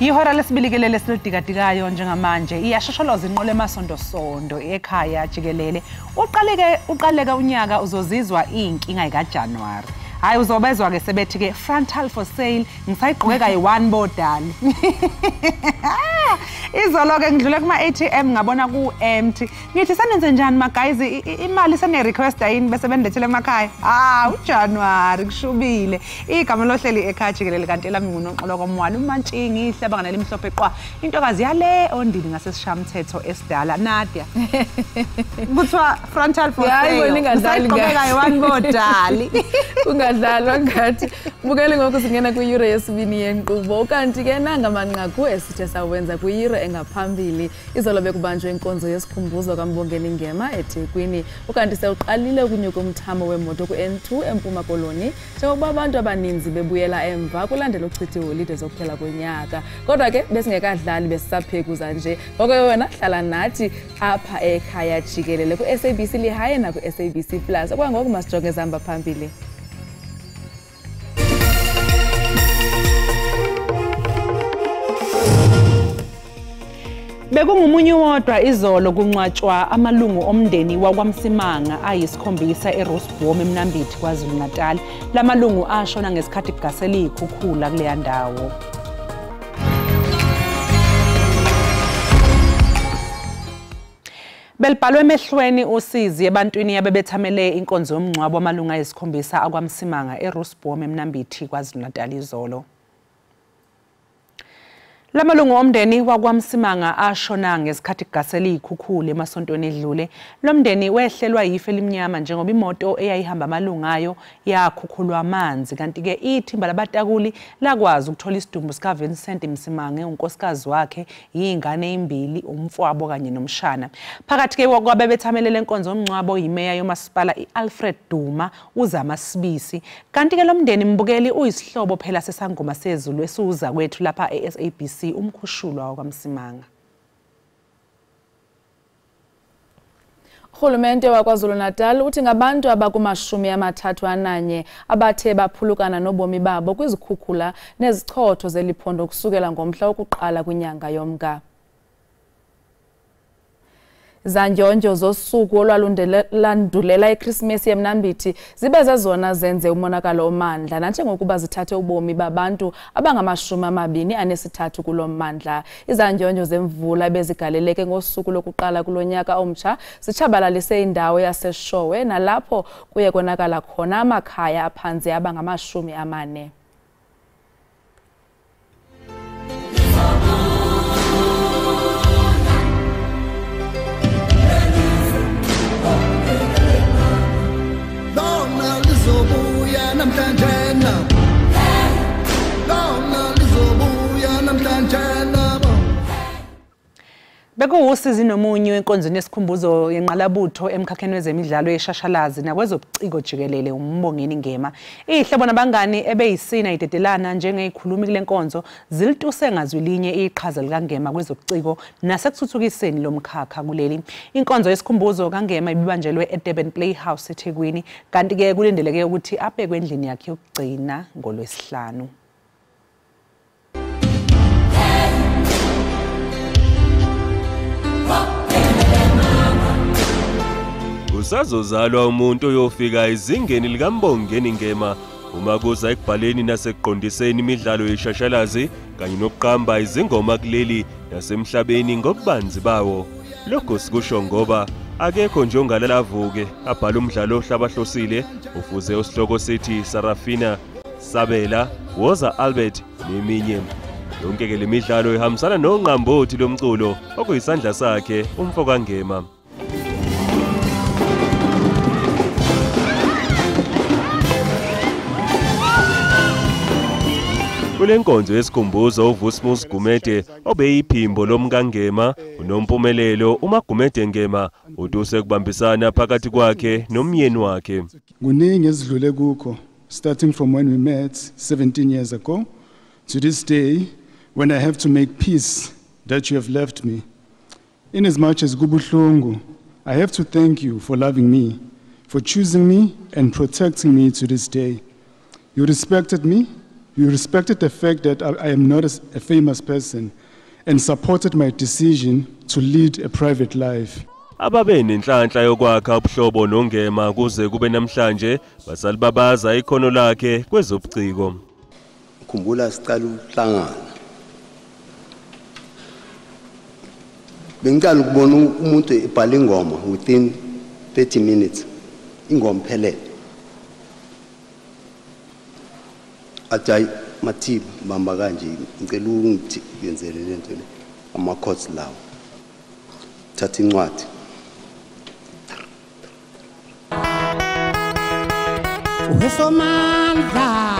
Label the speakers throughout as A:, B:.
A: Ihora lesibili ke leli silidikadikayo njengamanje iyashosholoza inqola emasondosondo ekhaya jikelele. Uqaleke unyaka uzozizwa inkinga ikaJanuary. Hayi uzobezwa ke sebethi ke frontal for sale ngisayigqoke kayi-1 bodali. Izolo ke ngidlule kuma ATM ngabona ku empty. Ngithi senenze njani ma guys, imali sene request yini bese bendethele emakhaya. Ah, uJanuary kushubile. Igama lohleli ekhaya jikelele kanti elami nguNoxolo koMwala uMantshingi ihlabangana limhlophe qwa. Intokazi yale ondini ngasesishamthetho esidala Nadia. Kuthiwa frontal for sale. Ngisayigqoke kayi-1 bodali.
B: Kungadlalwa ngathi. Bukele ngoku singena kwiyure yesibini yenkqubo kanti ke nangamanqaku esithe sawenza kwiyure engaphambili. Izolo bekubanjwe inkonzo yesikhumbuzo kaMbongeni Ngema eThekwini. Ukanti sewuqalile ukunyuka umthamo wemoto ku-N2 eMpuma Koloni njengokuba abantu abaninzi bebuyela emva kulandela uchitha iholide zokuphela konyaka. Kodwa ke besingekadlali besisaphekuza nje. Ngoko ke wena hlala nathi apha ekhaya jikelele ku-SABC Lihaye naku-SABC Plus. Okwangoku masijonge ezihamba phambili.
A: Bekungumunye wodwa izolo kungcwatshwa amalungu omndeni wakwaMsimanga ayisikhombisa eRoosboom eMnambithi KwaZulu-Natal. Lamalungu ashona ngesikhathi kugasela izikhukhula kuleya ndawo. Belibhalwe emehlweni usizi ebantwini abebethamele inkonzo yomngcwabo amalungu ayisikhombisa akwaMsimanga eRoosboom eMnambithi KwaZulu-Natal izolo. Lamalungu omndeni wakwaMsimanga ashona ngesikhathi kugasela izikhukhula emasontweni edlule. Lo mndeni wehlelwa yifu elimnyama njengoba imoto eyayihamba amalungu ayo yakhukhulwa amanzi. Kanti-ke ithimba labatakuli lakwazi ukuthola isidumbu sikaVincent Msimanga, unkosikazi wakhe, iy'ngane ezimbili, umfowabo kanye nomshana. Phakathi-ke kwabebethamele le nkonzo yomngcwabo yimeya yomasipala i-Alfred Duma uZama Sibisi. Kanti-ke lo mndeni mbukeli uyisihlobo phela sesangoma sezulu esiwuza kwethu lapha e-SABC umkhushulwa wakwaMsimanga.
B: Urhulumente waKwaZulu-Natal uthi ngabantu abaku-31 abathe baphulukana nobomi babo kwizikhukhula nezichotho zeliphondo kusukela ngomhla wokuqala kwinyanga yoMnga. Zandyondyo zosuku olwalandulela iKrisimesi eMnambithi zibe zezona zenze umonakalo omandla nanjengokuba zithathe ubomi babantu abangama-23 kulo mmandla. Izandyondyo zemvula bezigaleleke ngosuku lokuqala kulo nyaka omtsha zitshabalalise indawo yaseShowe nalapho kuye konakala khona amakhaya aphantse abangama-40.
A: Bekuwusizi nomunye enkonzweni yesikhumbuzo yenqalabutho emkhakheni wezemidlalo yeshashalazi nakwezobuciko jikelele uMbongeni Ngema. Ihlobo nabangani ebeyisina idedelana njengezikhulumi kule nkonzo zilituse ngazwi linye iqhaza likaNgema kwezobuciko nasekuthuthukiseni lomkhakha kuleli. Inkonzo yesikhumbuzo kaNgema ibibanjelwe eDurban Playhouse eThekwini, kanti-ke kulindeleke ukuthi abekwe endlini yakhe yokugcina ngoLwesihlanu.
C: Kusazozalwa umuntu oyofika ezingeni likaMbongeni Ngema uma kuza ekubhaleni nasekuqondiseni imidlalo yeshashalazi kanye nokuqamba izingoma kuleli nasemhlabeni ngobubanzi bawo. Lokho sikusho ngoba akekho nje ongalala avuke abhale umdlalo ohlabahlosile ufuze osihloko sithi Sarafina, Sabela, Woza Albert neminye. Yonke ke le midlalo ihambisana nongqambothi lomculo okuyisandla sakhe umfo kaNgema. Kule nkonzo yesikhumbuzo uVusimuzi Gumede obeyiphimbo lomkaNgema uNompumelelo uMaGumede Ngema utuse kubambisana phakathi kwakhe nomyeni wakhe.
D: Kuningi esidlule kukho, starting from when we met 17 years ago to this day when I have to make peace that you have left me. In as much as kubuhlungu, I have to thank you for loving me, for choosing me and protecting me to this day. You respected me, You respected the fact that I am not a famous person and supported my decision to lead a private life.
C: Ababe nenhlanhla yokwakha ubuhlobo noNgema kuze kube namhlanje basalibabaza ikhono lakhe kwezobuciko.
E: Khumbula sicala ukuhlangana. Bengiqala ukubona umuntu ebhala ingoma within 30 minutes. Ingoma phelele. Athi hayi Mathiba bamba kanje ngicela ungiyenzele lento le ama chords lawo. Thatha incwadi.
F: Usomandla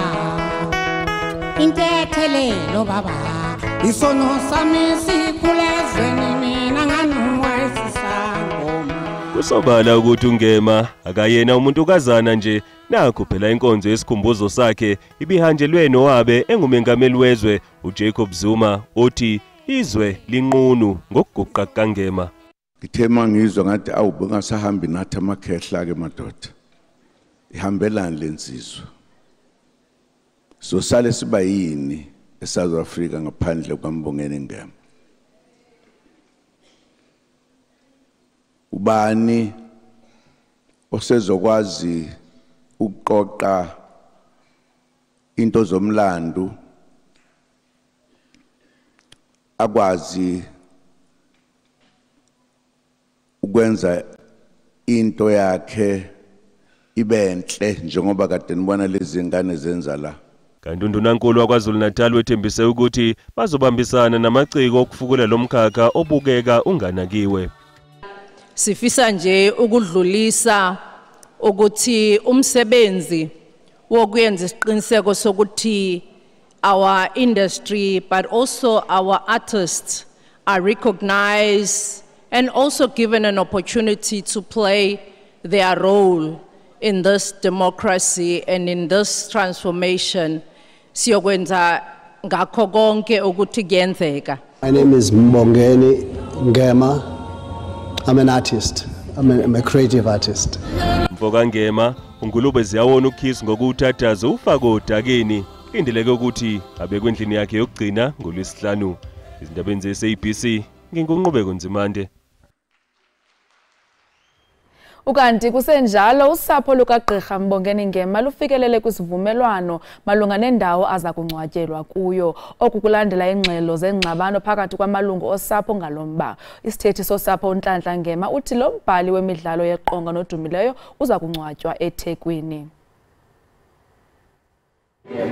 F: intethelelo baba isono sami sikhulezweni mina nganuwa isisangoma.
C: Kusobala ukuthi uNgema akayena umuntukazana nje, nakho phela inkonzo yesikhumbuzo sakhe ibihanjelwe nowabe engumengameli wezwe uJacob Zuma othi izwe linqunu ngokuguqa kaNgema.
G: Ngithe mangizwa ngathi awu bengasahambi nathi amakhehla ke madoda. Ihambelani lensizwa. So sale siba yini eSouth Africa ngaphandle kwaMbongeni Ngema? Ubani osezokwazi ukuqoqa into zomlando akwazi ukwenza into yakhe ibe enhle njengoba kade nibona lezi ngane zenza la?
C: Kanti uNdunankulu waKwaZulu-Natal wethembise ukuthi bazobambisana namaciko okufukula lomkhakha obukeka unganakiwe.
H: Sifisa nje ukudlulisa ukuthi umsebenzi wokuyenza isiqiniseko sokuthi our industry but also our artists are recognized and also given an opportunity to play their role in this democracy and in this transformation. Siyokwenza ngakho konke ukuthi kuyenzeka.
I: My name is Mbongeni Ngema. I'm an artist. I'm a creative artist.
C: Mfoka Ngema ungulube ziyawona uKiss ngokuwuthathaza ufake odakeni. Lindeleke ukuthi abekwe endlini yakhe yokugcina ngoLwesihlanu. Izindabeni ze-SABC nginguNqubeko Nzimande.
B: Ukanti kusenjalo usapho lukaGqirha Mbongeni Ngema lufikelele kwisivumelwano malunga nendawo aza kungcwatyelwa kuyo. Oku kulandela ingxelo zengxabano phakathi kwamalungu osapho ngalomba. Isithethi sosapho uNhlanhla Ngema uthi lo mbhali wemidlalo yeqonga nodumileyo uza kungcwatywa eThekwini.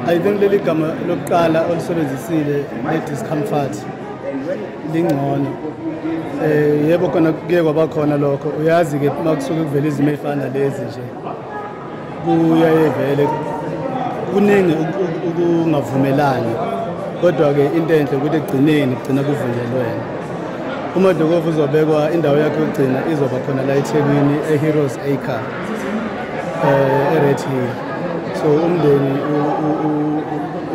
J: I think leli gama lokuqala olisebenzisile le discomfort lingcono. Yebo khona kuye kwaba khona lokho, uyazi ke makusuke kuvela izimo ezifana lezi nje kuyaye vele kuningi ukungavumelani, kodwa ke into enhle ukuthi egcineni kugcina kuvunyelwene. UMadlokovu uzobekwa indawo yakhe yokugcina izoba khona la eThekwini eHeroes Acre eRed Hill. So umndeni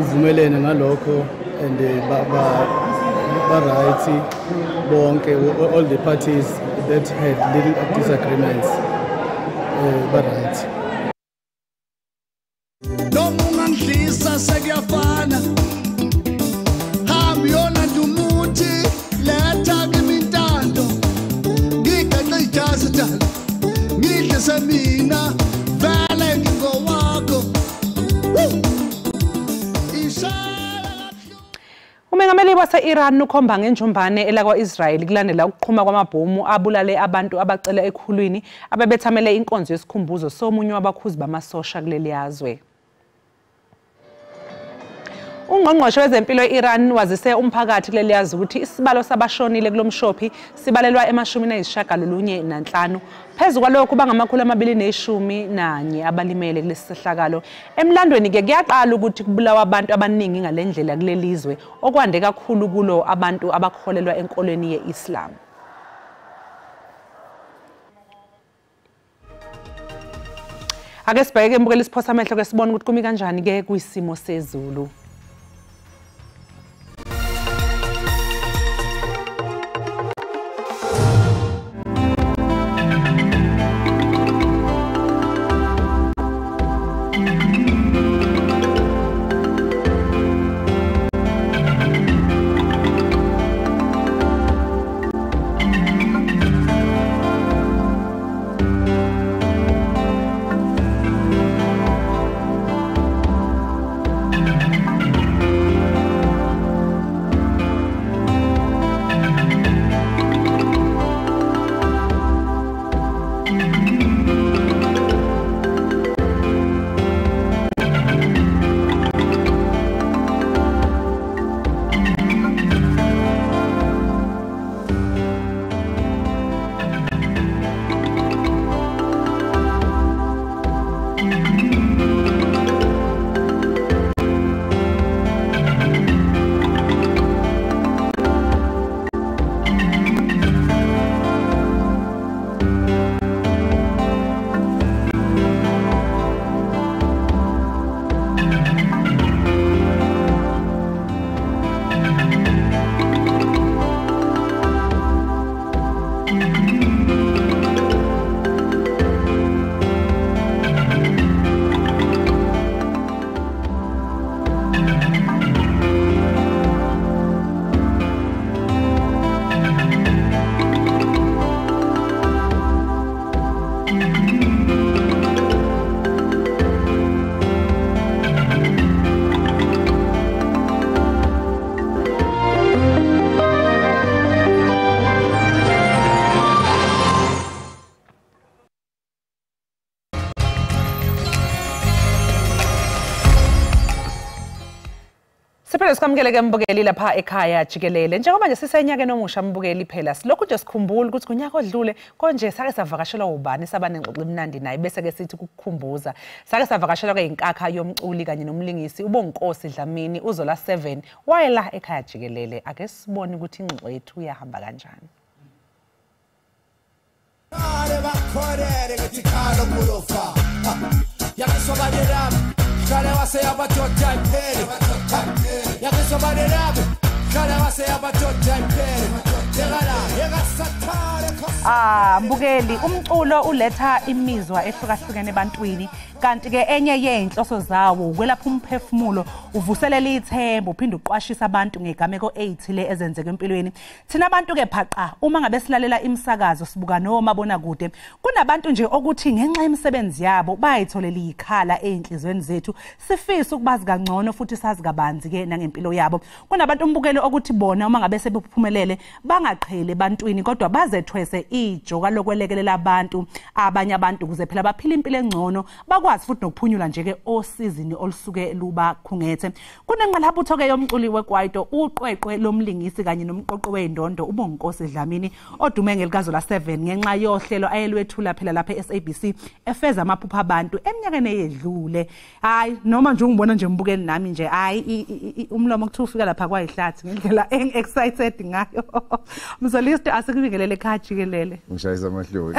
J: uvumelene ngalokho and ba right bonke, all the parties that had little disagreements ba right.
K: Noma ungangidlisa sekuyafana, hamba yolanda umuthi letha kimi intando, ngigaxe ijazi dala ngidlise mina vele ngingowakho.
A: Umengameli wase-Iran ukhomba ngenjumbane elakwa-Israel kulandela ukuqhuma kwamabhomu abulale abantu abacela ekhulwini ababethamele inkonzo yesikhumbuzo somunye wabakhuzi bamasosha kuleli yazwe. Ungqongqoshe wezempilo e-Iran wazise umphakathi kuleli yazwe ukuthi isibalo sabashonile kulomshophi sibalelwa e-95. Phezu kwalokho bangama-211 abalimele kulesi sehlakalo. Emlandweni ke kuyaqala ukuthi kubulawa abantu abaningi ngalendlela kulelizwe okwande kakhulu kulo abantu abakholelwa enkolweni ye-Islam. Ake sibheke embukeli isiphosa amehlo ke sibone ukuthi kumi kanjani ke kwisimo sezulu. Sikwamukele mbukeli lapha ekhaya jikelele. Njengoba nje sisenyakeni omusha mbukeli phela silokhu nje sikhumbula ukuthi kunyaka odlule konje sake savakashelwa ubani saba nengxoxo emnandi naye bese ke sithi ukukukhumbuza. Sake savakashelwa ke inkakha yomculi kanye nomlingisi uBonginkosi Dlamini uZola 7 wayela ekhaya jikelele. Ake sibone ukuthi ingxoxo yethu iyahamba kanjani. Mbukeli, umculo uletha imizwa ehlukahlukene ebantwini kanti ke enye yey'nhloso zawo ukwelapha umphefumulo, uvuselela ithemba, uphinde uqwashise abantu ngegameko ey'thile ezenzeka empilweni. Thina abantu ke phaqa uma ngabe silalela imisakazo sibuka nomabonakude, kunabantu nje okuthi ngenxa yemisebenzi yabo bayitholela iy'khala ey'nhliziyweni zethu, sifise ukubazi kangcono futhi sazi kabanzi ke nangempilo yabo. Kunabantu umbukeli okuthi bona uma ngabe sebephumelele bangaqheli ebantwini kodwa bazethwese ijoka lokwelekelela abantu abanye abantu ukuze phela baphile impilo engcono, bakwazi futhi nokuphunyula nje ke osizini olusuke lubakhungethe. Kunenqalabutho ke yomculi wekwaito, uqweqwe lomlingisi kanye nomqoqo wey'ndondo uBonginkosi Dlamini odume ngelikaZola 7 ngenxa yohlelo ayelwethula phela lapha e-SABC efeza amaphupho abantu eminyakeni eyedlule. Hayi noma nje ungibona nje mbukeli nami nje hayi umlomo kuthiwa ufika lapha kwayihlathi ngendlela engi-excited ngayo. Mzolisto, asikubingelele ekhaya jikelele.
L: Ngishayisa amahloni.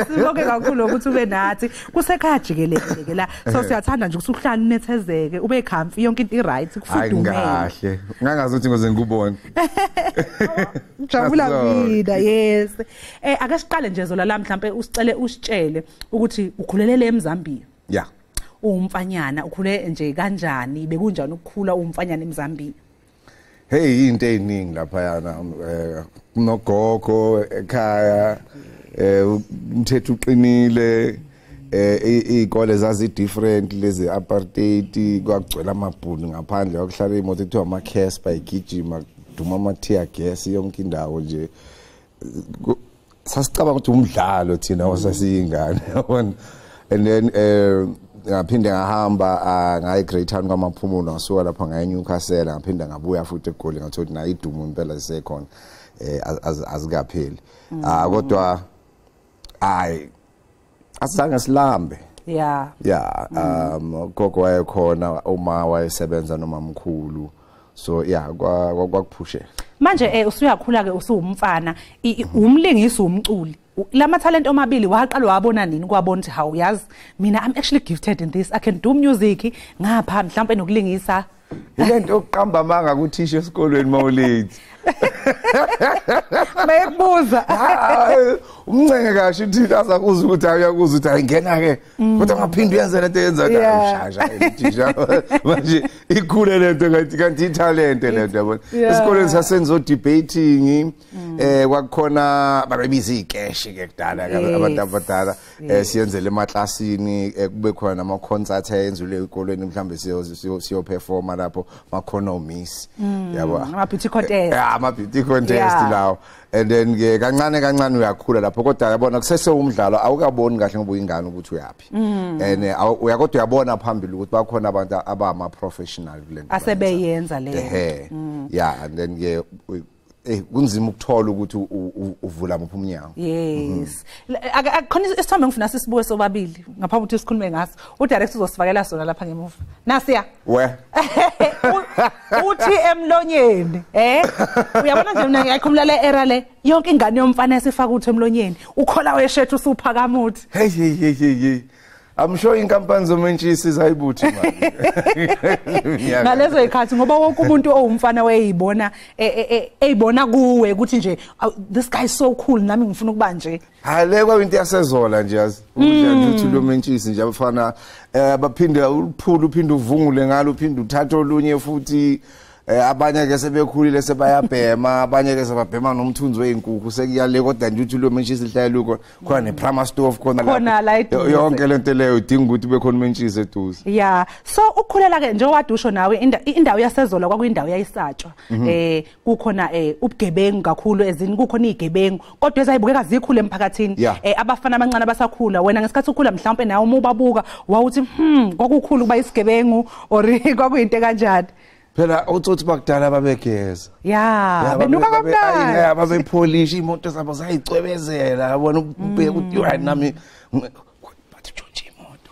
A: Sibonge kakhulu ukuthi ube nathi kusekhaya jikelele la. So siyathanda nje ukuthi uhlale unethezeke, ube comfy, yonke into i-right, kufudumele.
L: Hayi kahle. Ngangazi ukuthi ngoze ngikubone.
A: Jabula mina, yes. Ake siqale nje Zola la, mhlambe usicele usitshele ukuthi ukhulelele eMzambia.
L: Yeah.
A: Uwumfanyana, ukhule nje kanjani, bekunjani ukukhula uwumfanyana eMzambia?
L: Hey, into eziningi lapha yana, kunogogo ekhaya, umthetho uqinile, izikole zazi different lezi apartheid, kwagcwele amabhunu ngaphandle, kwakuhlala imoto ekuthiwa ama Casper igijima, duma ama tear gas yonke indawo nje. Sasicabanga ukuthi umdlalo thina wasasiyingane, yabona. And then ngaphinde ngahamba ngaye Great Town kwaMaphumulo, ngasuka lapha ngaye Newcastle, ngaphinde ngabuya futhi eGoli, ngathola ukuthi nayo idumo impela zisekhona, azikapheli. Kodwa hayi asizange silambe.
A: Yeah.
L: Yeah, gogo wayekhona, uma wayesebenza nomamkhulu. So yeah, kwakuphushe.
A: Manje usuyakhula ke usuwumfana, umlingisi umculi. Lama talent omabili waqala wabona nini kwabona ukuthi hawu yazi mina I'm actually gifted in this, I can do music ngapha mhlawumbe nokulingisa?
L: Ilento yokuqamba amanga kuthisha esikolweni mawulate.
A: Bayekubuza.
L: Umncenge kahle uthi azakuza ukuthi ayakuza ukuthi ayingena ke. Kodwa ngaphinde uyenze lento eyenza kahle uthisha. Manje ikhule lento kanti italent lento yabona. Esikolweni sasenzo debating, kwakukhona babebiza ikeshi ke kudala abantu abadala, siyenzele emaklasini, kube khona nama concert ayenzule ezikolweni mhlambe siyo performa lapho makhona miss yabo,
A: ama beauty contest.
L: Yeah, ama beauty contest lawo. And then ke kancane kancane uyakhula lapho, kodwa yabona kusese umdlalo awukaboni kahle ngoba uyingane ukuthi uyapi. And uyakodwa uyabona phambili ukuthi bakhona abantu abama professional kulento
A: asebeyenza le.
L: Yeah, and then ke kunzima ukuthola ukuthi uvula muphi umnyango.
A: Yes. Akukhona isithombe ngifuna sisibuke sobabili ngaphambi ukuthi sikhulume ngaso. Udirector uzosifakela sona lapha ngemuva. Nasiya.
L: We.
A: Uthi emlonyeni, Uyabona nje mina ngiyakhumula le era le. Yonke ingane yomfana esifaka uthi emlonyeni. Ukhola weshethu usuphakama uthi.
L: Hey hey hey hey. I'm sure inkampani zomentshisi zayibuthi manje.
A: Ngalezo ikhathi ngoba wonke umuntu owumfana weyibona eyibona kuwe ukuthi nje this guy is so cool nami ngifuna ukuba nje.
L: Hayi le kwinto yasezola nje yazi. Ukudla nje uthi lo mentshisi nje abafana baphinde uphule uphinde uvungule ngalo uphinde uthathe olunye futhi. Abanye ke sebekhulile sebayabhema, abanye ke sebabhema nomthunzi weinkukhu sekuyale, kodwa nje uthi lo mentshisi ihlala ukhona khona ne-Prima stove khona
A: lapho,
L: yonke lento leyo idinga ukuthi ube khona umentshisi eduze.
A: Yeah, so ukukhulela ke njengoba usho nawe, indawo yaseZola kwakuyindawo yayisatshwa, kukhona ubugebengu kakhulu, ezini kukhona izigebengu kodwa ezayibukeka zikhule emphakathini, abafana abancane abasakhula. Wena ngesikhathi ukhula mhlawumbe nawe uma ubabuka wawuthi kwakukhulu kuba isigebengu or kwakuyinto kanjani?
L: Phela otsotsi bakudala babegeza.
A: Yeah, benuka kamnandi.
L: Babepolish imoto zabo zayicwebezela, yabona ubheka ukuthi right nami bathi tshontshe imoto.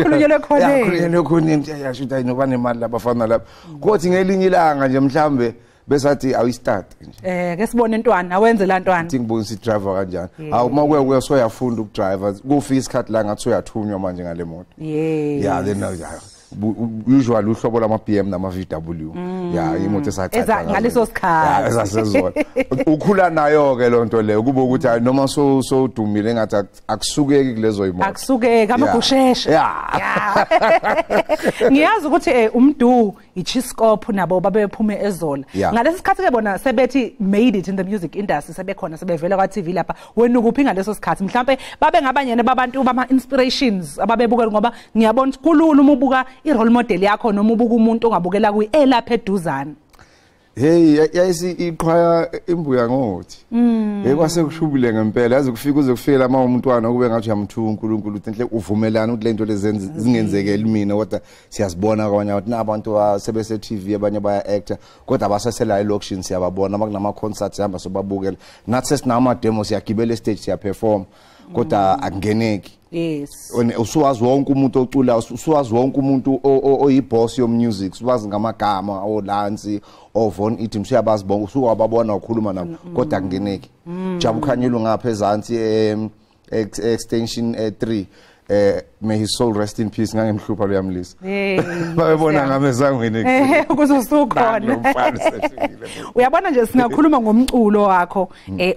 A: Khulunyelwe khona.
L: Khulunyelwe khona yasho ukuthi noba nemali labafana lapha. Kodwa ngelinye ilanga nje mhlambe besathi awuyistart
A: nje. Ke sibone ntwana, awenze la ntwana.
L: Thi ngibonisa i-driver kanjani. Awu uma kuya soyafunda ukudriver, kufika isikhathi la ngathi uyathunywa manje ngale moto. Yeah, then usually uhlobo lama BM nama VW. Yeah, imoto esacatha
A: ngaleso sikhathi.
L: EzaseZola. Ukhula nayo ke lonto leyo kube ukuthi hayi noma so sodumile ngathi akusukeki kulezo imoto.
A: Akusukeki amagusheshe.
L: Yeah.
A: Ngiyazi ukuthi umdu iChiskop nabo babephume eZola. Ngalesi sikhathi ke bona sebethi made it in the music industry, sebekhona sebevela kwa TV lapha. Wena ukuphi ngaleso sikhathi? Mhlambe babe ngabanyene babantu bama inspirations ababebukela, ngoba ngiyabona ukuthi kulula uma ubuka i-role model yakho noma ubuka umuntu ongabukela kuyi elapha eduzane.
L: Hey, yayisi iqhwaya imbuya ngothi. Hey, kwase kushubile ngempela, yazi kufika uze kufike lama umntwana kube ngathi uyamthuka uNkulunkulu uthi enhle uvumelana ukuthi lento lezi zingenzekeli mina, kodwa siyazibona kwabanye abantu nabantu sebese TV abanye baya actor kodwa abasasela elokishini siyababona makunama concerts sihamba sobabukela. Nathi sesinama demo siyagibela stage siyaperform kodwa akungeneki.
A: Yes.
L: Usuwazi wonke umuntu ocula, usuwazi wonke umuntu oyiboss yomusic, usuwazi ngamagama oLansi, oVon Item, usuyabazi bonke, usuwababona ukhuluma nabo kodwa akungeneki. Jabu Khanyile ngapha ezansi extension 3, may his soul rest in peace, ngangemhlupha lo yamlisa. Babebona ngame ezangweni
A: ukuze usukhona. Uyabona nje singakhuluma ngomculo wakho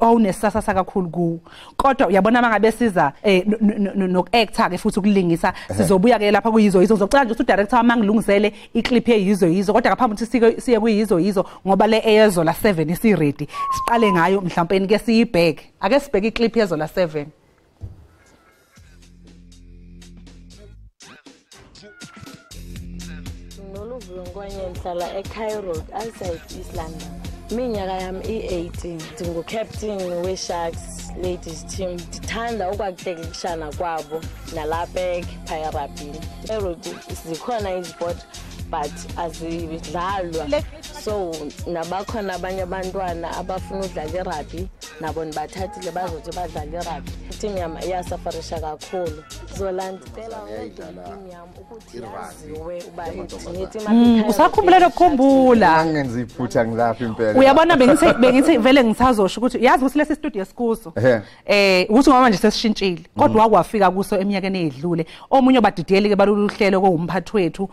A: owunesasasa kakhulu kuwo, kodwa uyabona mangabe siza nokuactor ke futhi ukulingisa, sizobuya ke lapha kuyizo yizo. Ngizocela nje ukuthi udirector wami angilungisele iclip yeyizo yizo, kodwa ngaphambi ukuthi siye kuyizo yizo ngoba le eyeZola 7 isi ready, siqale ngayo mhlawumbe ke siyibheke. Ake sibheke iclip yeZola 7.
M: Ngihlala eCairo outside East London. Iminyaka yami i-18. Ndingu-captain we-Sharks ladies team. Ndithanda ukwakutekishana kwabo nalapha ephaya rugby. Eroad zikhona iziport but azidlalwa. So nabakhona abanye abantwana abafuna udlala irugby nabo nibathathile bazothi badlale irugby. Team yami iyasafarisha kakhulu. Zola ndicela team yami ukuthi yaziwe uba ithini.
A: Usakhumbula lokukhumbula.
L: Ngenza iphutha ngilapha impela.
A: Uyabona bengithi vele ngisazosho ukuthi yazi ukuthi lesi studio esikuso ukuthi ngoba manje sesishintshile kodwa wakwafika kuso eminyakeni edlule. Omunye obadidiyeli ke balulu uhlelo komphathi wethu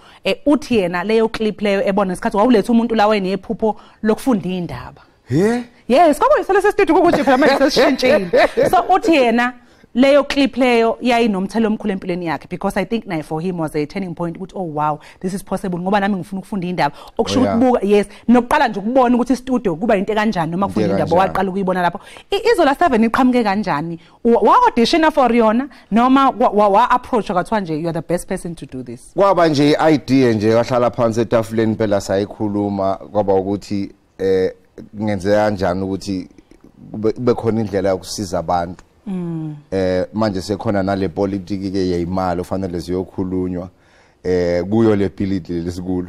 A: uthi yena leyo clip leyo ebona isikhathi wawuletha umuntu la wena ephupho lokufunda indaba. Yes, kwakuyisele lesi studio ukuthi phela manje sesishintshile. So uthi yena leyo clip leyo yayinomthelo omkhulu empilweni yakhe, because I think naye for him was a turning point ukuthi oh wow, this is possible, ngoba nami ngifuna ukufunda indaba. Okusho ukubuka yes, nokuqala nje ukubona ukuthi studio kuba into kanjani noma kufunda indaba waqala ukuyibona lapho. IZola 7 iqhamuke kanjani? Wa audition for yona noma wa approach kwathiwa nje you are the best person to do this?
L: Kwaba nje idea nje wahlala phansi etafuleni phela sayikhuluma, kwaba ukuthi kungenzeka kanjani ukuthi kube khona indlela yokusiza abantu. Manje sekhona nale politiki ke yeyimali ofanele ziyokhulunywa kuyo le bhilidi lesikulo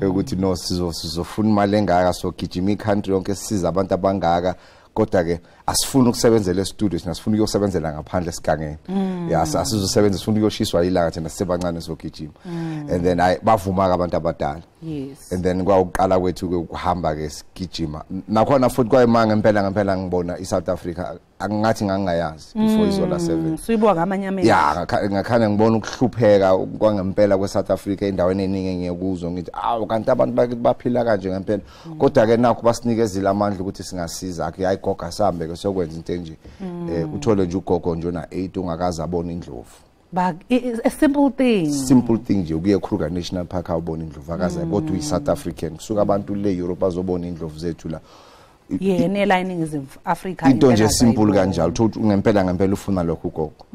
L: ukuthi no sizofuna imali engaka sogijima icountry yonke sisiza abantu abangaka, kodwa ke asifuni ukusebenzela e-studio, sina sifuna ukuyosebenzela ngaphandle esigangeni. Yeah, asizosebenza sifuna ukuyoshiswa ilanga thina sisebancane sogijima. And then bavuma ke abantu abadala.
A: Yes.
L: And then kwawuqala kwethu ke ukuhamba ke sigijima. Nakhona futhi kwayimanga ngempela ngibona iSouth Africa angathi ngangayazi before iZola 7.
A: Siyibuka ngamanye amehlo.
L: Yeah, ngakhanya ngibona ukuhlupheka kwangempela kweSouth Africa endaweni eningi engiyekuzo, ngithi awu kanti abantu bakithi baphila kanje ngempela. Kodwa ke nakho basinikezile amandla ukuthi singasiza ke ayigoga sambe ke sokwenza into enje. Uthole nje ugogo nje ona 8 ungakaze abone indlovu.
A: A simple thing.
L: Simple thing nje ukuye Kruger National Park awubona indlovu akaze kodwa uyi South African kusuka abantu le Europe bazobona indlovu zethu la.
A: Yena la eNingizimu Africa
L: into nje simple kanjalo uthi ngempela ngempela ufuna lokho ugogo.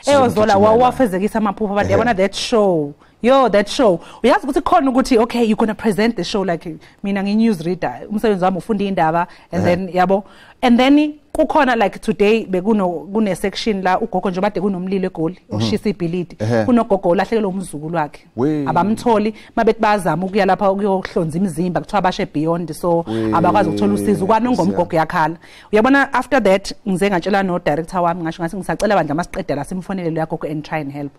A: Eyozola wawafezekisa amaphupho abantu yabona that show. Yo, that show. Uyazi ukuthi khona ukuthi okay, you're going to present the show like mina ngi news reader, umsebenzi wami ufunda indaba and then yabo, and then kukhona like today bekuno kune section la ugogo nje bade kunomlilo eGoli ushisa ibhilidi, kunogogo olahlekelwe umzukulu wakhe abamtholi, mabethi bazama ukuya lapha ukuyohlonza imizimba kuthiwa bashe beyond, so abakwazi ukuthola usizo kwanongomgogo yakhala. Uyabona after that ngize ngatshela no director wami ngasho ngathi ngisacela bandla masiqeda la simfonele lo yagogo and try and help.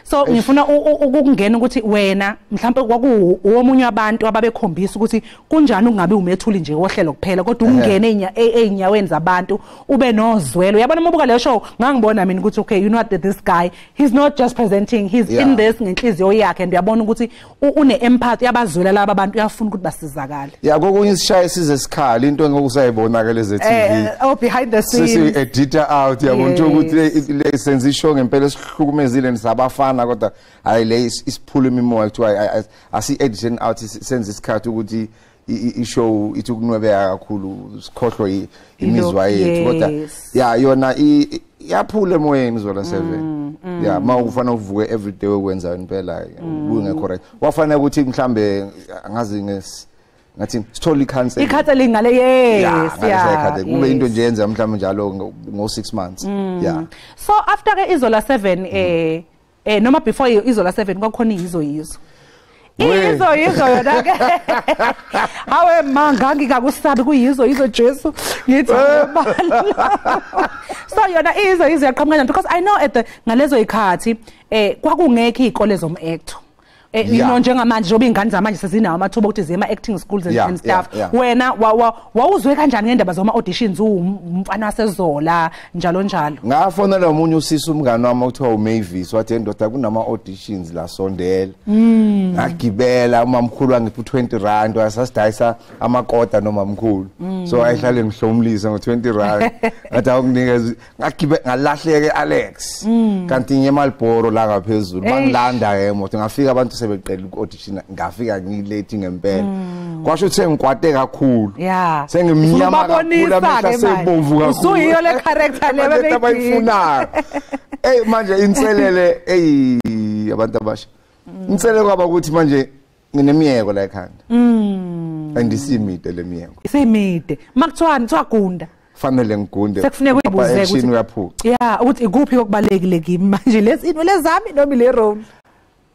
A: So ngifuna ukungena ukuthi wena mhlawumbe kwakuwomunye wabantu ababekhombisa ukuthi kunjani ukungabe umethuli nje wohlelo kuphela kodwa ungene ey'nyaweni zabantu ube nozwelo. Uyabona uma ubuka leyo show ngangibona mina ukuthi okay, you know what, this guy, he's not just presenting, he's in this ngenhliziyo yakhe and uyabona ukuthi une empathy, uyabazwela laba abantu, uyafuna ukuthi basizakale.
L: Yeah, kokunye isishaye size sikhala into engokusayibona ke leze TV.
A: Oh, behind the scenes.
L: Sisi editor out yabona ukuthi le senze ishow ngempela esihlukumezile nisabafana kodwa hayi le isiphula imimoya kuthiwa asi editing out senze isikhathi ukuthi ishow ithi ukunwebeka kakhulu sikhohlwe imizwa yethu kodwa yeah yona iyaphula emoyeni Zola 7. Yeah, mawufana uvuke every day ukwenza impela kungekho right. Wafanele ukuthi mhlambe angazi ngathi sithole i-counseling.
A: I-counseling ngale, yes, yeah.
L: Kube into nje yenza mhlambe njalo ngo 6 months. Yeah.
A: So after ke Izola 7 noma before Izola 7 kwakhona iyizo yizo. Iyizo yizo yona ke. Hawe manga ngikakusabi kuyizo yizo Jesu ngithi so yona iyizo yizo yaqhamuka kanjani, because I know at the ngalezo ikhathi kwakungekho izikole zom-acto. You know njengamanje njengoba ingane zamanje sezinawo amathuba ukuthi ziye ema-acting schools and stuff. Wena wawuzwe kanjani ngendaba zoma auditions umfana waseZola njalo njalo?
L: Ngafonela omunye usisi umngane wami okuthiwa uMavis, wathi endoda kunama auditions la sondela. Ngagibela umamkhulu wangipha 20 rand wasasidayisa amakota nomamkhulu. So ayihlale ngihlomulisa ngo 20 rand. Ngathi awukunikeza ngagibe ngalahleke Alex. Kanti ngiye eMalboro la ngaphezulu bangilanda ke emoto ngafika abantu sebeqela uku-audition ngafika ngilate ngempela. Kwasho ukuthi sengikwate kakhulu. Sengimnyama kakhulu amehla sebomvu kakhulu.
A: Usuyiyo le character le
L: abayifunayo. Ey manje inselele ey abantu abasha. Inselele kwaba ukuthi manje nginemiyeko la ekhanda. Andisimide lemiyeko.
A: Isimide. Makuthiwani kuthiwa gunda.
L: Fanele ngigunde.
A: Sekufuneka uyibuze ukuthi
L: uyaphuca.
A: Yeah, ukuthi ikuphi okubalekile kimi manje lesi inwele zami noma ile role.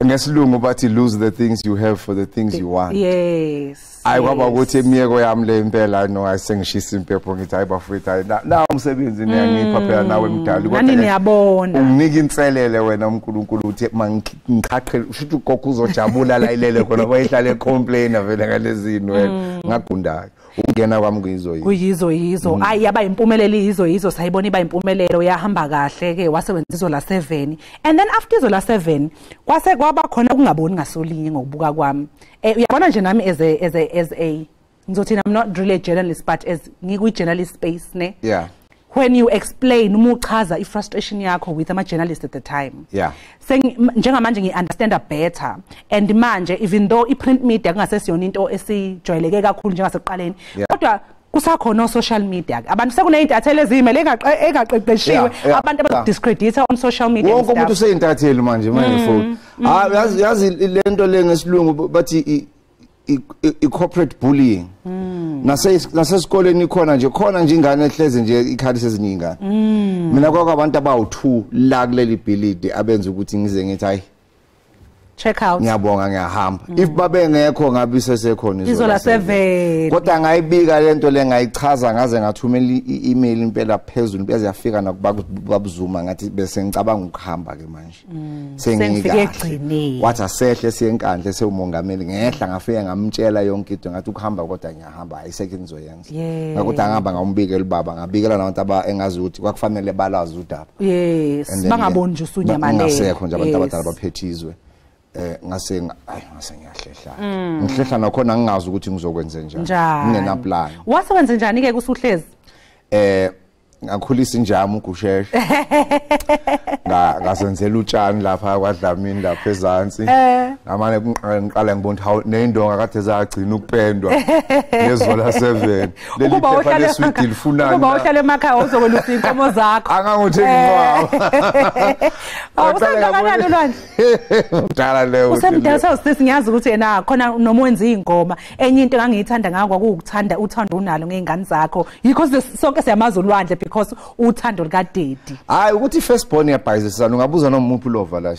L: Ngesilungu bathi lose the things you have for the things you want.
A: Yes.
L: Ayi kwaba ukuthi imiyeko yami le impela no ayisengishisa impepho ngithi hayi bafowethu hayi na umsebenzi niyangipha phela nawe mdali
A: kodwa niyabona.
L: Unginika inselele wena uNkulunkulu uthi mangiqhaqhe ushuthi ugogo uzojabula la ilele khona bayihlale complain vele ngalezi inwele ngagundayo. Ungena kwami kuyizo yizo.
A: Kuyizo yizo. Ayi yaba impumelelo iyizo yizo sayibona iba impumelelo yahamba kahle ke wasebenza Izola 7. And then after Izola 7 kwase kwaba khona ukungaboni ngasolinye ngokubuka kwami. Uyabona nje nami as a ngizothi I'm not really a journalist but as ngikwi journalist space ne.
L: Yeah.
A: When you explain uma uchaza i-frustration yakho with ama journalist at the time.
L: Yeah.
A: Njengamanje ngi-understand better and manje even though i-print media kungasesiyona into esijwayeleke kakhulu njengasekuqaleni kodwa kusakhona social media abantu sekuneyintatheli ezimele engaqeqeshiwe abantu abadiscredita on social media.
L: Wonke umuntu useyintatheli manje phone. Ah yazi lento le ngesilungu bathi i-corporate bullying. Nasesikoleni khona nje ingane ehleze nje ikhalise ezinye ingane. Mina kwakho abantu abawu2 la kuleli bhilidi abenza ukuthi ngize ngithi hayi
A: check out.
L: Ngiyabonga ngiyahamba. If babengekho ngabe sesekhona
A: Izola 7.
L: Kodwa ngayibika lento le ngayichaza ngaze ngathumela i-email impela phezulu bese yafika nakubabuzuma ngathi bese ngicabanga ukuhamba ke manje.
A: Sengifike egcineni.
L: Wathi asehle siye enkandla sewumongameli ngehla ngafika ngamtshela yonke into ngathi ukuhamba kodwa ngiyahamba ayisekho ngizoyenza. Ngakuthi angihamba ngawumbikela ubaba ngabikela nabantu aba engazi ukuthi kwakufanele balazi udaba.
A: Yes, bangaboni nje usunyamalele.
L: Ngasekho nje abantu abadala baphethizwe. Ngase ngiyahlehla. Ngihlehla nakhona ngingazi ukuthi ngizokwenza njani. Ngingena plan.
A: Wasewenza njani ke kusuhlezi?
L: Ngakhulisa injamu uGusheshe. Ngazenzela utshani lapha kwaDlamini lapha ezansi. Ngamane ngiqala ngibona how nendonga kade zagcina ukupendwa ngezola 7. Leli phepha leswidi lifunani.
A: Kuba uhlale emakhaya uzokwelusa inkomo zakho.
L: Anganguthenga inkomo.
A: Awusengakanani ulwandle?
L: Mdala leyo.
A: Usemdala sawusisi ngiyazi ukuthi yena khona noma wenza ingoma. Enye into engangiyithanda ngakho kwakuwukuthanda uthando unalo ngezingane zakho. Yikho sonke siyamazi ulwandle because uthando lika daddy.
L: Hayi ukuthi first born iyabhayizisana ungabuza noma umuntu ulova la.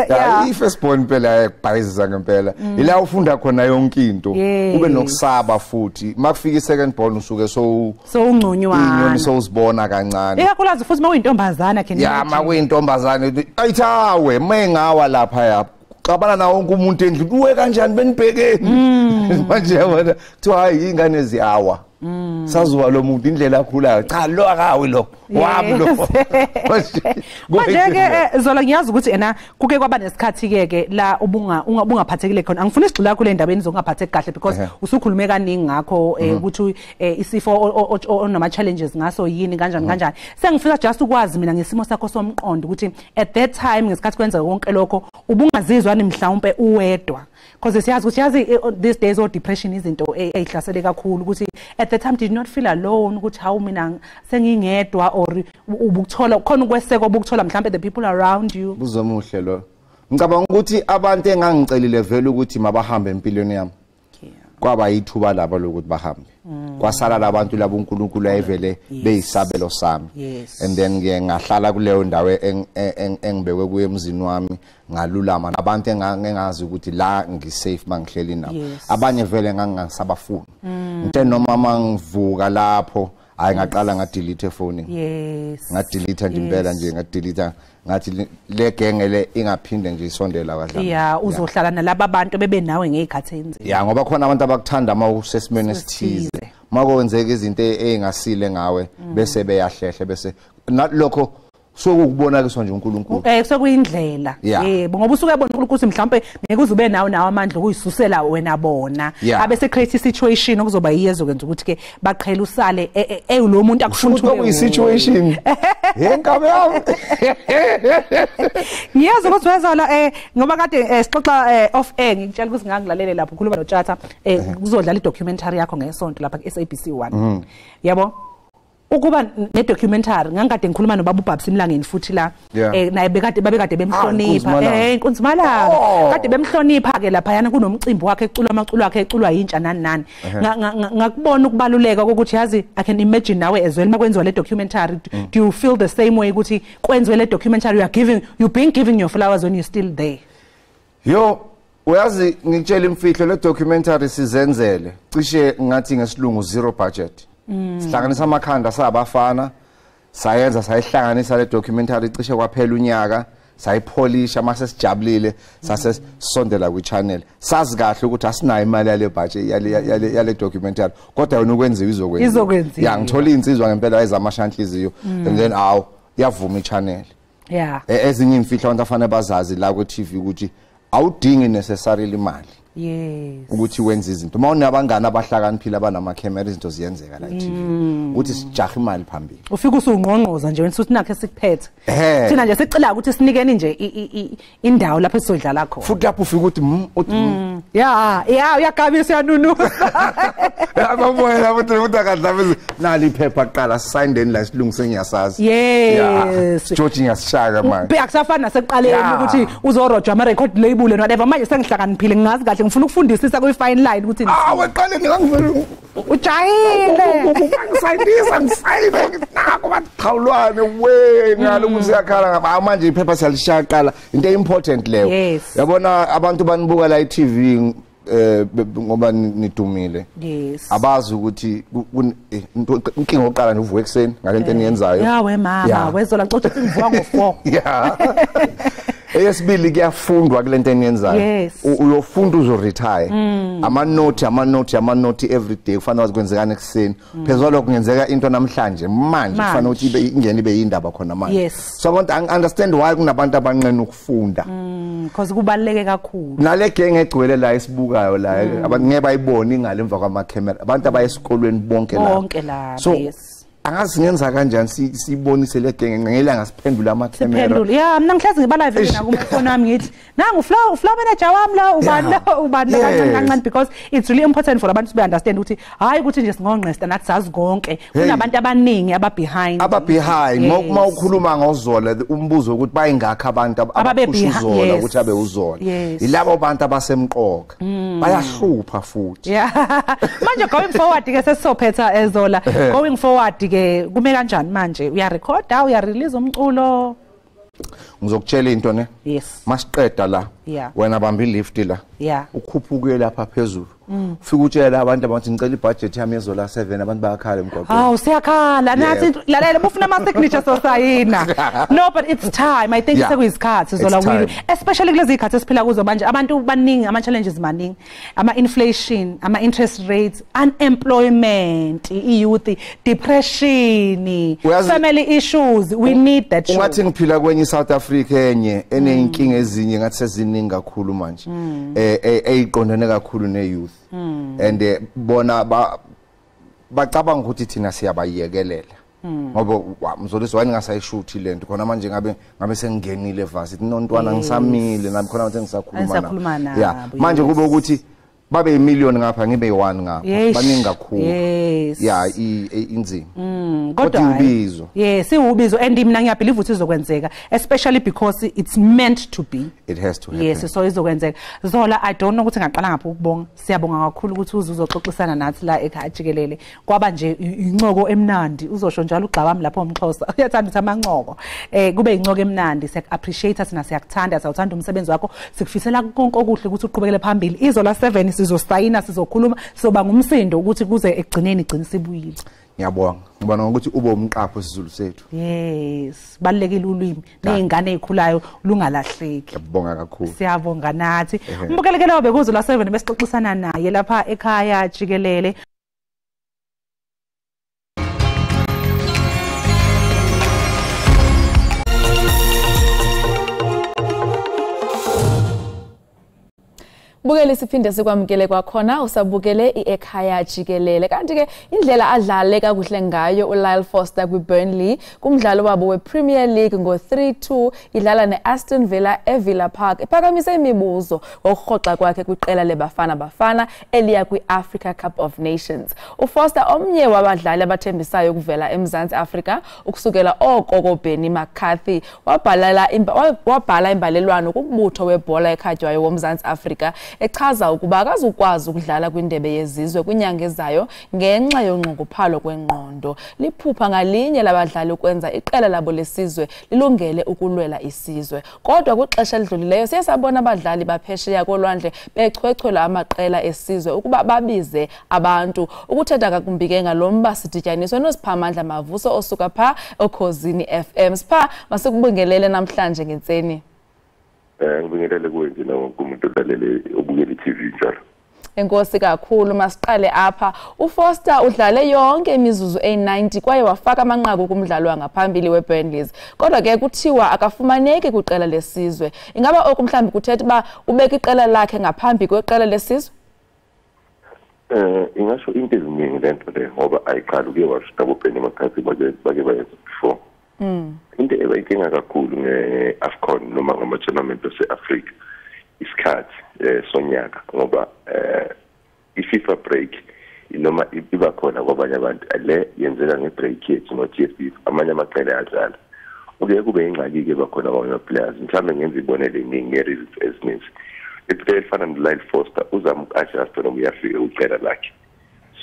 L: Ya i first born phela ayabhayizisa ngempela. Ila ufunda khona yonke into ube nokusaba futhi. Makufika i second born usuke so
A: ungconywana.
L: Inyoni sowuzibona kancane.
A: Ikakhulukazi futhi mawuyintombazana ke.
L: Ya makuyintombazana ayithawe mengawa lapha ya. Xabana nawo wonke umuntu endlini uwe kanjani benibhekeni. Manje yabona kuthiwa hayi ingane ziyawa. Sazuwa lo muntu indlela akhulayo cha lo akawi lo wami lo.
A: Manje ke Zola ngiyazi ukuthi ena kuke kwaba nesikhathi ke ke la ubungaphathekile khona. Angifuni isigxila kule ndabeni zokungaphatheki kahle because usukhulume kaningi ngakho ukuthi isifo onama challenges ngaso yini kanjani kanjani. Sengifisa just ukwazi mina ngesimo sakho somqondo ukuthi at that time ngesikhathi kwenzeka konke lokho ubungazizwa ni mhlawumbe uwedwa. Because siyazi ukuthi yazi these days o depression izinto ezihlasele kakhulu ukuthi at the time did you not feel alone ukuthi hawu mina sengingedwa or ubukuthola khona ukweseka obukuthola mhlawumbe the people around you?
L: Buzomuhle lo. Ngicabanga ukuthi abantu engangicelile vele ukuthi mabahambe empilweni yami. Kwaba yithuba labo lokuthi bahambe. Kwasala labantu labo uNkulunkulu ayevele beyisabelo sami. And then ke ngahlala kuleyo ndawo engibekwe kuye emzini wami ngalulama nabantu engazi ukuthi la ngisafe mangihleli nabo. Abanye vele ngangingasabafuni. Ngithe noma mangivuka lapho hayi ngaqala ngadelete efonini. Ngadelete nje impela nje ngadelete ngathi le genge le ingaphinde nje isondela kwadlala.
A: Yeah, uzohlala nalabo bantu bebenawe ngezikhathi enzima.
L: Yeah, ngoba khona abantu abakuthanda uma usesimeni esithize. Makwenzeka izinto ezingasile ngawe bese beyahlehle bese lokho sokubonakiswa nje uNkulunkulu.
A: Sokuyindlela. Yebo, ngoba usuke yabona uNkulunkulu ukuthi mhlawumbe ngeke uze ube nawo amandla okuyisusela wena bona. Abese create situation okuzoba yiyezo kwenza ukuthi ke baqhela usale lo muntu akufuna
L: ukuthi kuyi situation. Yenkabe yami.
A: Ngiyazi ukuthi wezola ngoba kade sixoxa off air ngikutshela ukuthi ngangilalele lapho ukhuluma noTshatha kuzodlala i-documentary yakho ngesonto lapha ku SABC 1. Yabo? Ukuba ne documentary ngangikade ngikhuluma nobaba uBabs Mlangeni futhi la naye bekade babekade bemhlonipha Nkunzimalanga kade bemhlonipha ke lapha yana kunomcimbi wakhe eculwa amaculo akhe eculwa yintsha nani nani. Ngakubona ukubaluleka kokuthi yazi I can imagine nawe as well makwenziwa le documentary. Do you feel the same way ukuthi kwenziwe le documentary you are giving you been giving your flowers when you still there?
L: Yo uyazi ngitshela imfihlo le documentary sizenzele cishe ngathi ngesilungu zero budget. Sihlanganisa amakhanda sabafana sayenza sayihlanganisa le documentary cishe kwaphela unyaka sayipholisha mase sijabulile sase sondela kwi channel sazi kahle ukuthi asinayo imali yale budget yale documentary kodwa yona ukwenziwa izokwenziwa. Ya ngithola insizwa ngempela ezamashanhliziyo and then aw yavuma i channel. Ezinye imfihlo abantu afanele bazazi la ku TV ukuthi awudingi necessarily imali.
A: Yes.
L: Ukuthi wenze izinto. Uma unabangani abahlakaniphile abanama camera izinto ziyenzeka la TV. Ukuthi sijaha imali phambili.
A: Ufika usungqongqoza nje wena uthi nakhe sikuphethe. Thina nje sicela ukuthi sinikeni nje indawo lapho esizodlala khona.
L: Futhi lapho ufika uthi uthi
A: Yeah, uyagabisa uyanunuza.
L: Ababona ukuthi umuntu akadlala nali iphepha kuqala sign la silungise ngiyasazi.
A: Yes.
L: George ngiyasishaka manje.
A: Bheka kusafana nasekuqaleni ukuthi uzorojwa ama record label and whatever manje sengihlakaniphile ngingazi kahle ngifuna ukufundisisa kwi fine line ukuthi
L: weqale ngangivele
A: ujayile
L: ngisayindisa ngisayine nginako bathawulwane we ngalo ukuthi siyakhala ngaba manje iphepha siyalishaya qala into important leyo. Yabona abantu banibuka la iTV ngoba nidumile.
A: Yes.
L: Abazi ukuthi inkinga oqala nje uvuka ekseni ngalento eniyenzayo.
A: Ya we mama wezola xoxa singivuka ngo4.
L: Yeah. Eyesibili kuyafundwa kulento eniyenzayo. Uyofunda uzo retire. Ama note every day kufanele kwenzekana ekseni. Phezulu lokho kungenzeka into namhlanje manje kufanele ukuthi ibe ingene ibe indaba khona manje. So abantu understand why kunabantu abanqena ukufunda.
A: Because kubaluleke kakhulu.
L: Nale genge egcwele la esibukayo la abantu ngeke bayibone ingale emva kwama camera. Abantu abayesikolweni bonke la.
A: Bonke la. Yes.
L: Angazi ngenza kanjani sibonise le genge ngelanga siphendule ama-camera.
A: Yeah, mina ngihlezi ngiba live na kumfoni wami ngithi nangu flow manager wami lo ubani lo ubani kancane kancane, because it's really important for abantu to understand ukuthi hayi ukuthi nje singongqesta nathi sazi konke, kunabantu abaningi aba behind.
L: Uma ukhuluma ngoZola umbuzo ukuthi bayingakho abantu abaphusha uZola ukuthi abe uZola, yilabo bantu abasemqoka bayahlupha futhi.
A: Manje going forward ke sesizophetha eZola, going forward ke kume kanjani manje? Uyarekhoda, uyarelease umculo?
L: Ngizokutshela into ne.
A: Yes.
L: Masiqeda la. Wena bamba ilift la. Ukhuphuke lapha phezulu. Ufike utshela abantu abathi ngicela ibudget yami yeZola 7, abantu bayakhala emgwaqweni.
A: Hawu siyakhala nathi, lalela ufuna ama signature sosayina. No, but it's time. I think sekuyisikhathi Zola, we especially kulezi zikhathi esiphila kuzo manje, abantu baningi, ama challenges maningi, ama inflation, ama interest rates, unemployment, youth depression, family issues. We need that show.
L: Ungathi ngiphila kwenye South Africa enye eneyinkinga ezinye ngathi seziningi kakhulu manje, eyiqondene kakhulu ne youth. And bona bacabanga ukuthi thina siyabayekelela, ngoba Mzolisi wayengasayishuthi lento khona manje, ngabe sengingenile varsity nontwana ngisamile nami khona manje ngisakhuluma na. Yeah, manje kube ukuthi babe yimillion ngapha ngibe yi1 ngapha, baningi kakhulu. Yeah, inzima kodwa ubizo.
A: Yes, iwubizo, and mina ngiyabelieve ukuthi izokwenzeka, especially because it's meant to be.
L: It has to happen.
A: Yes, so izokwenzeka. Zola, I don't know ukuthi ngaqala ngapha ukubonga. Siyabonga kakhulu ukuthi uzoxoxisana nathi la ekhaya jikelele. Kwaba nje incoko emnandi, uzosho njalo ugxabami lapho umXhosa. Uyathanda ukuthi amancoko. Kube incoko emnandi, siya appreciate thina, siyakuthanda, siyawuthanda umsebenzi wakho. Sikufisela konke okuhle ukuthi uqhubekele phambili. IZola 7 sizosayina, sizokhuluma, sizoba ngumsindo ukuthi kuze ekugcineni igcine sibuyile.
L: Ngiyabonga. Ngibona ukuthi ube umqapho isiZulu sethu.
A: Yes, balekile ulwimi nezingane ezikhulayo lungalahleki.
L: Ngiyabonga kakhulu.
A: Siyabonga nathi. Umbukelekelo bekuZola 7 besixoxisana naye lapha ekhaya jikelele.
B: Bukele siphinde sikwamukele kwakhona, usabukele i-Ekhaya Jikelele. Kanti ke indlela adlale kakuhle ngayo uLyle Foster kwiBurnley kumdlalo wabo wePremier League ngo-3-2 idlala ne-Aston Villa eVilla Park iphakamise imibuzo ngokurhoxa kwakhe kwiqela leBafana Bafana eliya kwi-Africa Cup of Nations. UFoster omnye wabadlali abathembisayo ukuvela eMzantsi Afrika ukusukela okoko Benny McCarthy wabhala imbalelwano kumbutho webhola ekhatywayo woMzantsi Afrika echaza ukuba akazukwazi ukudlala kwindebe yezizwe kwinyanga ezayo ngenxa yonxunguphalo kwengqondo. Liphupha ngalinye labadlali ukwenza iqela labo lesizwe lilungele ukulwela isizwe. Kodwa kwixesha elidlulileyo siye sabona abadlali baphesheya kolwandle bechwechwela amaqela esizwe ukuba babize abantu. Ukuthetha kakumbi ke ngalo mba sidityaniswe noSiphamandla Mavuso osuka pha Okhozini FM. Sipha, masikubingelele namhlanje ngentseni.
N: Ngibingelele kuwe nje nawo kumuntu olalele obukela i-TV njalo.
B: Enkosi kakhulu. Masiqale apha. uFoster udlale yonke imizuzu eyi-90 kwaye wafaka amanqaku kumdlalo wangaphambili weBurnley. Kodwa ke kuthiwa akafumaneki kwiqela lesizwe. Ingaba oku mhlawumbi kuthetha uba ubeka iqela lakhe ngaphambi kweqela lesizwe?
N: Ingasho into eziningi lento le, ngoba ayiqali uke washo nabo Benny McCarthy bake bayenza before. Into ebayinkinga kakhulu nge-AFCON noma ngama-tournament ase-Afrika isikhathi sonyaka, ngoba i-FIFA break noma iba khona kwabanye abantu, le yenzeka nge-break yethu no-TFF, amanye amaqela ayadlala. Okuye kube ingxaki-ke bakhona kwamanye ama-players, mhlawumbe ngenza ibonelo eningi nge-reasons ezininzi. Iplayer efana no-Lyle Foster uzama uku-adjusta noma uyafika ucela lakhe,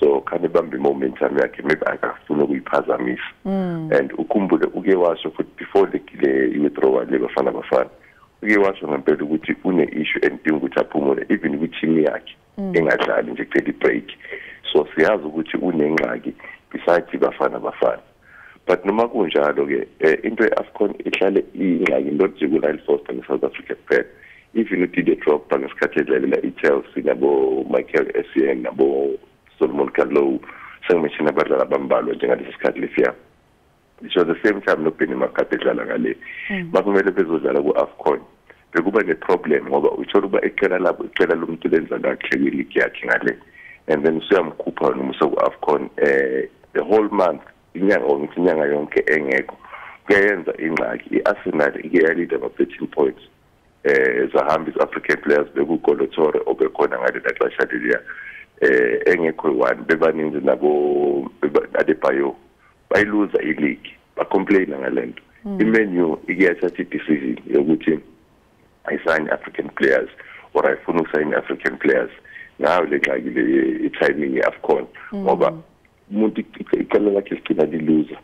N: so khane bambe i-momentum yakhe, maybe akafuni ukuyiphazamisa. And ukhumbule uke washo futhi before le i-withdrawal le Bafana Bafana, uke washo ngempela ukuthi une-issue endidinga ukuthi aphumule even kwi-team yakhe engadlali nje kucela i-break. So siyazi ukuthi unengxaki besides Bafana Bafana. But noma kunjalo-ke into ye-AFCON ihlale iyingxaki not nje ku-Lyle Foster ne-South Africa kuphela. Even uDidier Drogba ngesikhathi edlalela i-Chelsea nabo Michael Essien nabo Solomon Kalou, sengimeshini abadlali abambalwa njengalesi sikhathi lesiya. It was the same time noBenny McCarthy edlala ngale. Makumele bezodlala ku-AFCON bekuba ne-problem ngoba uthola ukuba iqela labo iqela lomuntu lenza kahle kwi-league yakhe ngale, and then usuyamkhupha noma useku-AFCON the whole month Inyanga or inyanga yonke engekho kuyenza ingxaki. I-Arsenal ike yalida ngo-13 points zahamba i-African players bekuKolo Toure obekhona ngalela xesha leliya engekho one bebaninzi nabo Adebayo bayiluza i-league bacomplaina ngalento. I-Man U ike yathatha i-decision yokuthi ayisayini African players or ayifuna ukusayina African players ngayo le ngxaki le i-timing ye-AFCON ngoba umuntu iqela lakhe ligcina liluza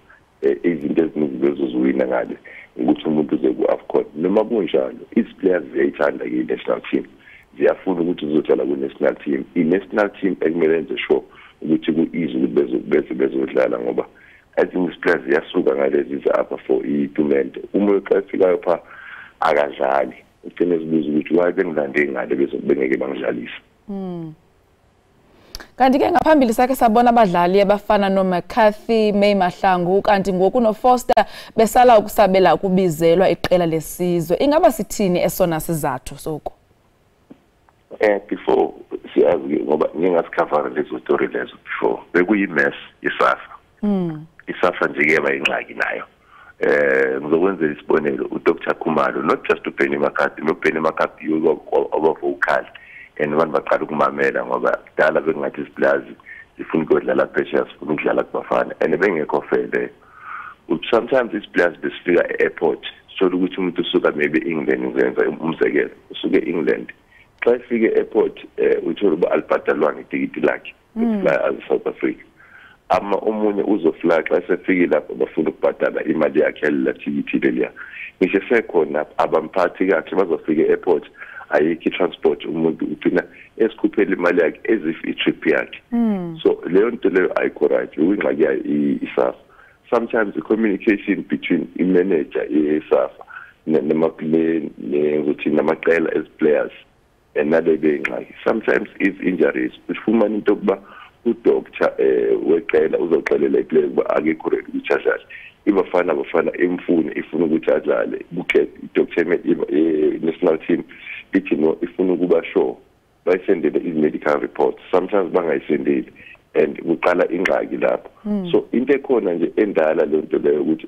N: izinto eziningi bezoziwina ngale ukuthi umuntu uze ku-AFCON. Noma kunjalo izi-players ziyayithanda i-national team, ziyafuna ukuthi zizodlala ku-national team. I-national team ekumele yenze sure ukuthi ku-easy ukuthi bezodlala ngoba ezinye izi-players ziyasuka ngalezi apha for itumente. Uma xa efikayo pha akadlali, ugcine ezibuza ukuthi why bengilande ngale bengeke bangidlalise.
B: Kanti ke ngaphambili sakhe sabona abadlali abafana noMcCarthy, May Mahlangu kanti ngoku noFoster besala ukusabela ukubizelwa iqela lesizwe. Ingaba sithini esona sizathu soko?
N: Before siyazi ngoba ngingasikhavara lezo story lezo before bekuyi-mess iSAFA. iSAFA nje ke bayingxaki nayo. Ngizokwenzela isibonelo uDr Khumalo, not just uBenny McCarthy, noBenny McCarthy oba-vocal and abantu baqala ukumamela ngoba kudala bekungathi iziplazi zifuna ukuyodlala phesheya, sifuna ukudlala kubafana and bengekho fair leyo. Sometimes iziplazi besifika e-airport sithola ukuthi umuntu usuka maybe England, ngizenza umzekelo, usuke e-England xa efika e-airport uthola uba alibhadalwanga itikiti lakhe fly as South Africa. Ama omunye uzofly xa esefikile lapho bafuna ukubhadala imali yakhe lela thikithi leliya. Ngisho sekhona abamphathi kahle bazofika e-airport ayikho i-transport, umuntu ugcina esikhuphela imali yakhe as if i-trip yakhe. So leyo nto leyo ayikho right, uyingxaki yayo iSAFA. Sometimes the communication between i-manager ye-SAFA ngizothi namaqela as players and nale beyingxaki. Sometimes is injuries, ufumana into yokuba udoctor weqela uzoxelela iplayer ukuba akekho ready ukuthi adlale. Ibafana bafana emfune ifuna ukuthi adlale, bukhe idoctor national team ithi no ifuna ukuba sure, bayisendele i-medical reports, sometimes bangayisendeli and kuqala ingxaki lapho. So into ekhona nje endala le nto leyo ukuthi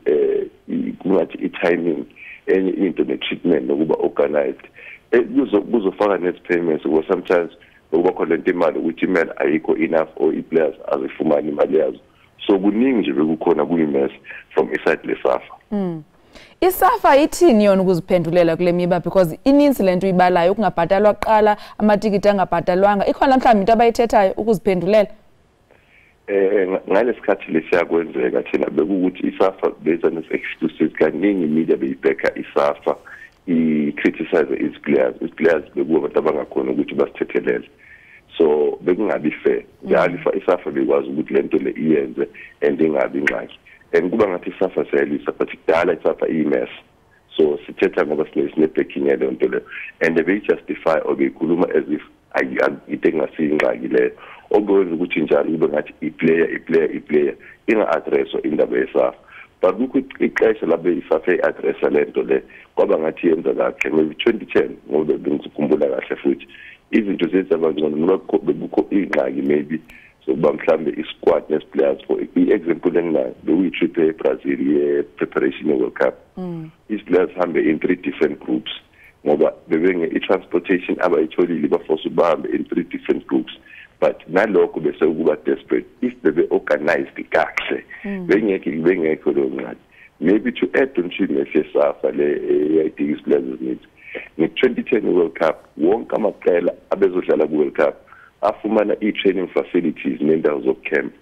N: kungathi i-timing enye into ne-treatment nokuba organized kuzofaka net-payments ngoba sometimes ukuba khona lento imali ukuthi imali ayikho enough or i-players azifumani imali yazo. So kuningi nje bekukhona kuyi-mess from iside leSAFA.
B: ISAFA ithini yona ukuziphendulela kule miba because ininzi lento ibalayo ukungabhatalwa kuqala, amatikiti angabhatalwanga, ikhona mhlawumbi into abayithethayo ukuziphendulela?
N: Ngalesikhathi lesiyakwenzeka thina bekukuthi iSAFA beza nes-exclusive kaningi media beyibheka iSAFA i-criticize its-players. Its-players bekuba abantu abangakhona ukuthi basithethelele, so bekungabi fair. Njalo iSAFA bekwazi ukuthi le nto le iyenze and ingabi ingxaki and kuba ngathi iSAFA siyayilwisa, but kudala iSAFA iyi-mess. So sithetha ngoba sine-backing yaleyo nto leyo and beyi-justify or beyikhuluma as if into engasiyo ingxaki leyo, okwenza ukuthi njalo kube ngathi i-player i-player i-player inga-addresswa indaba yeSAFA. But kukho ixesha lapho iSAFA i-addressa le nto le kwaba ngathi yenza kahle maybe 2010 ngoba bengikhumbula kahle futhi izinto zezaba ngcono noma bekukho ingxaki maybe sokuba mhlambe i-squad nes-players. For i-example enginayo bekuyi-trip eBrazil ye-preparation ye-World Cup. Isi-players hambe in 3 different groups ngoba bebenge i-transportation abayitholile baforce bahambe in 3 different groups. But nalokho bese ukuba desperate if bebe organized kahle bengekho leyo ngxaki. Maybe to add on to neseSAFA le eyayidinga isi-players ezininzi nge-2010 World Cup wonke amaqela abezodlala ku-World Cup afumana i-training facilities nendawo zokucamp.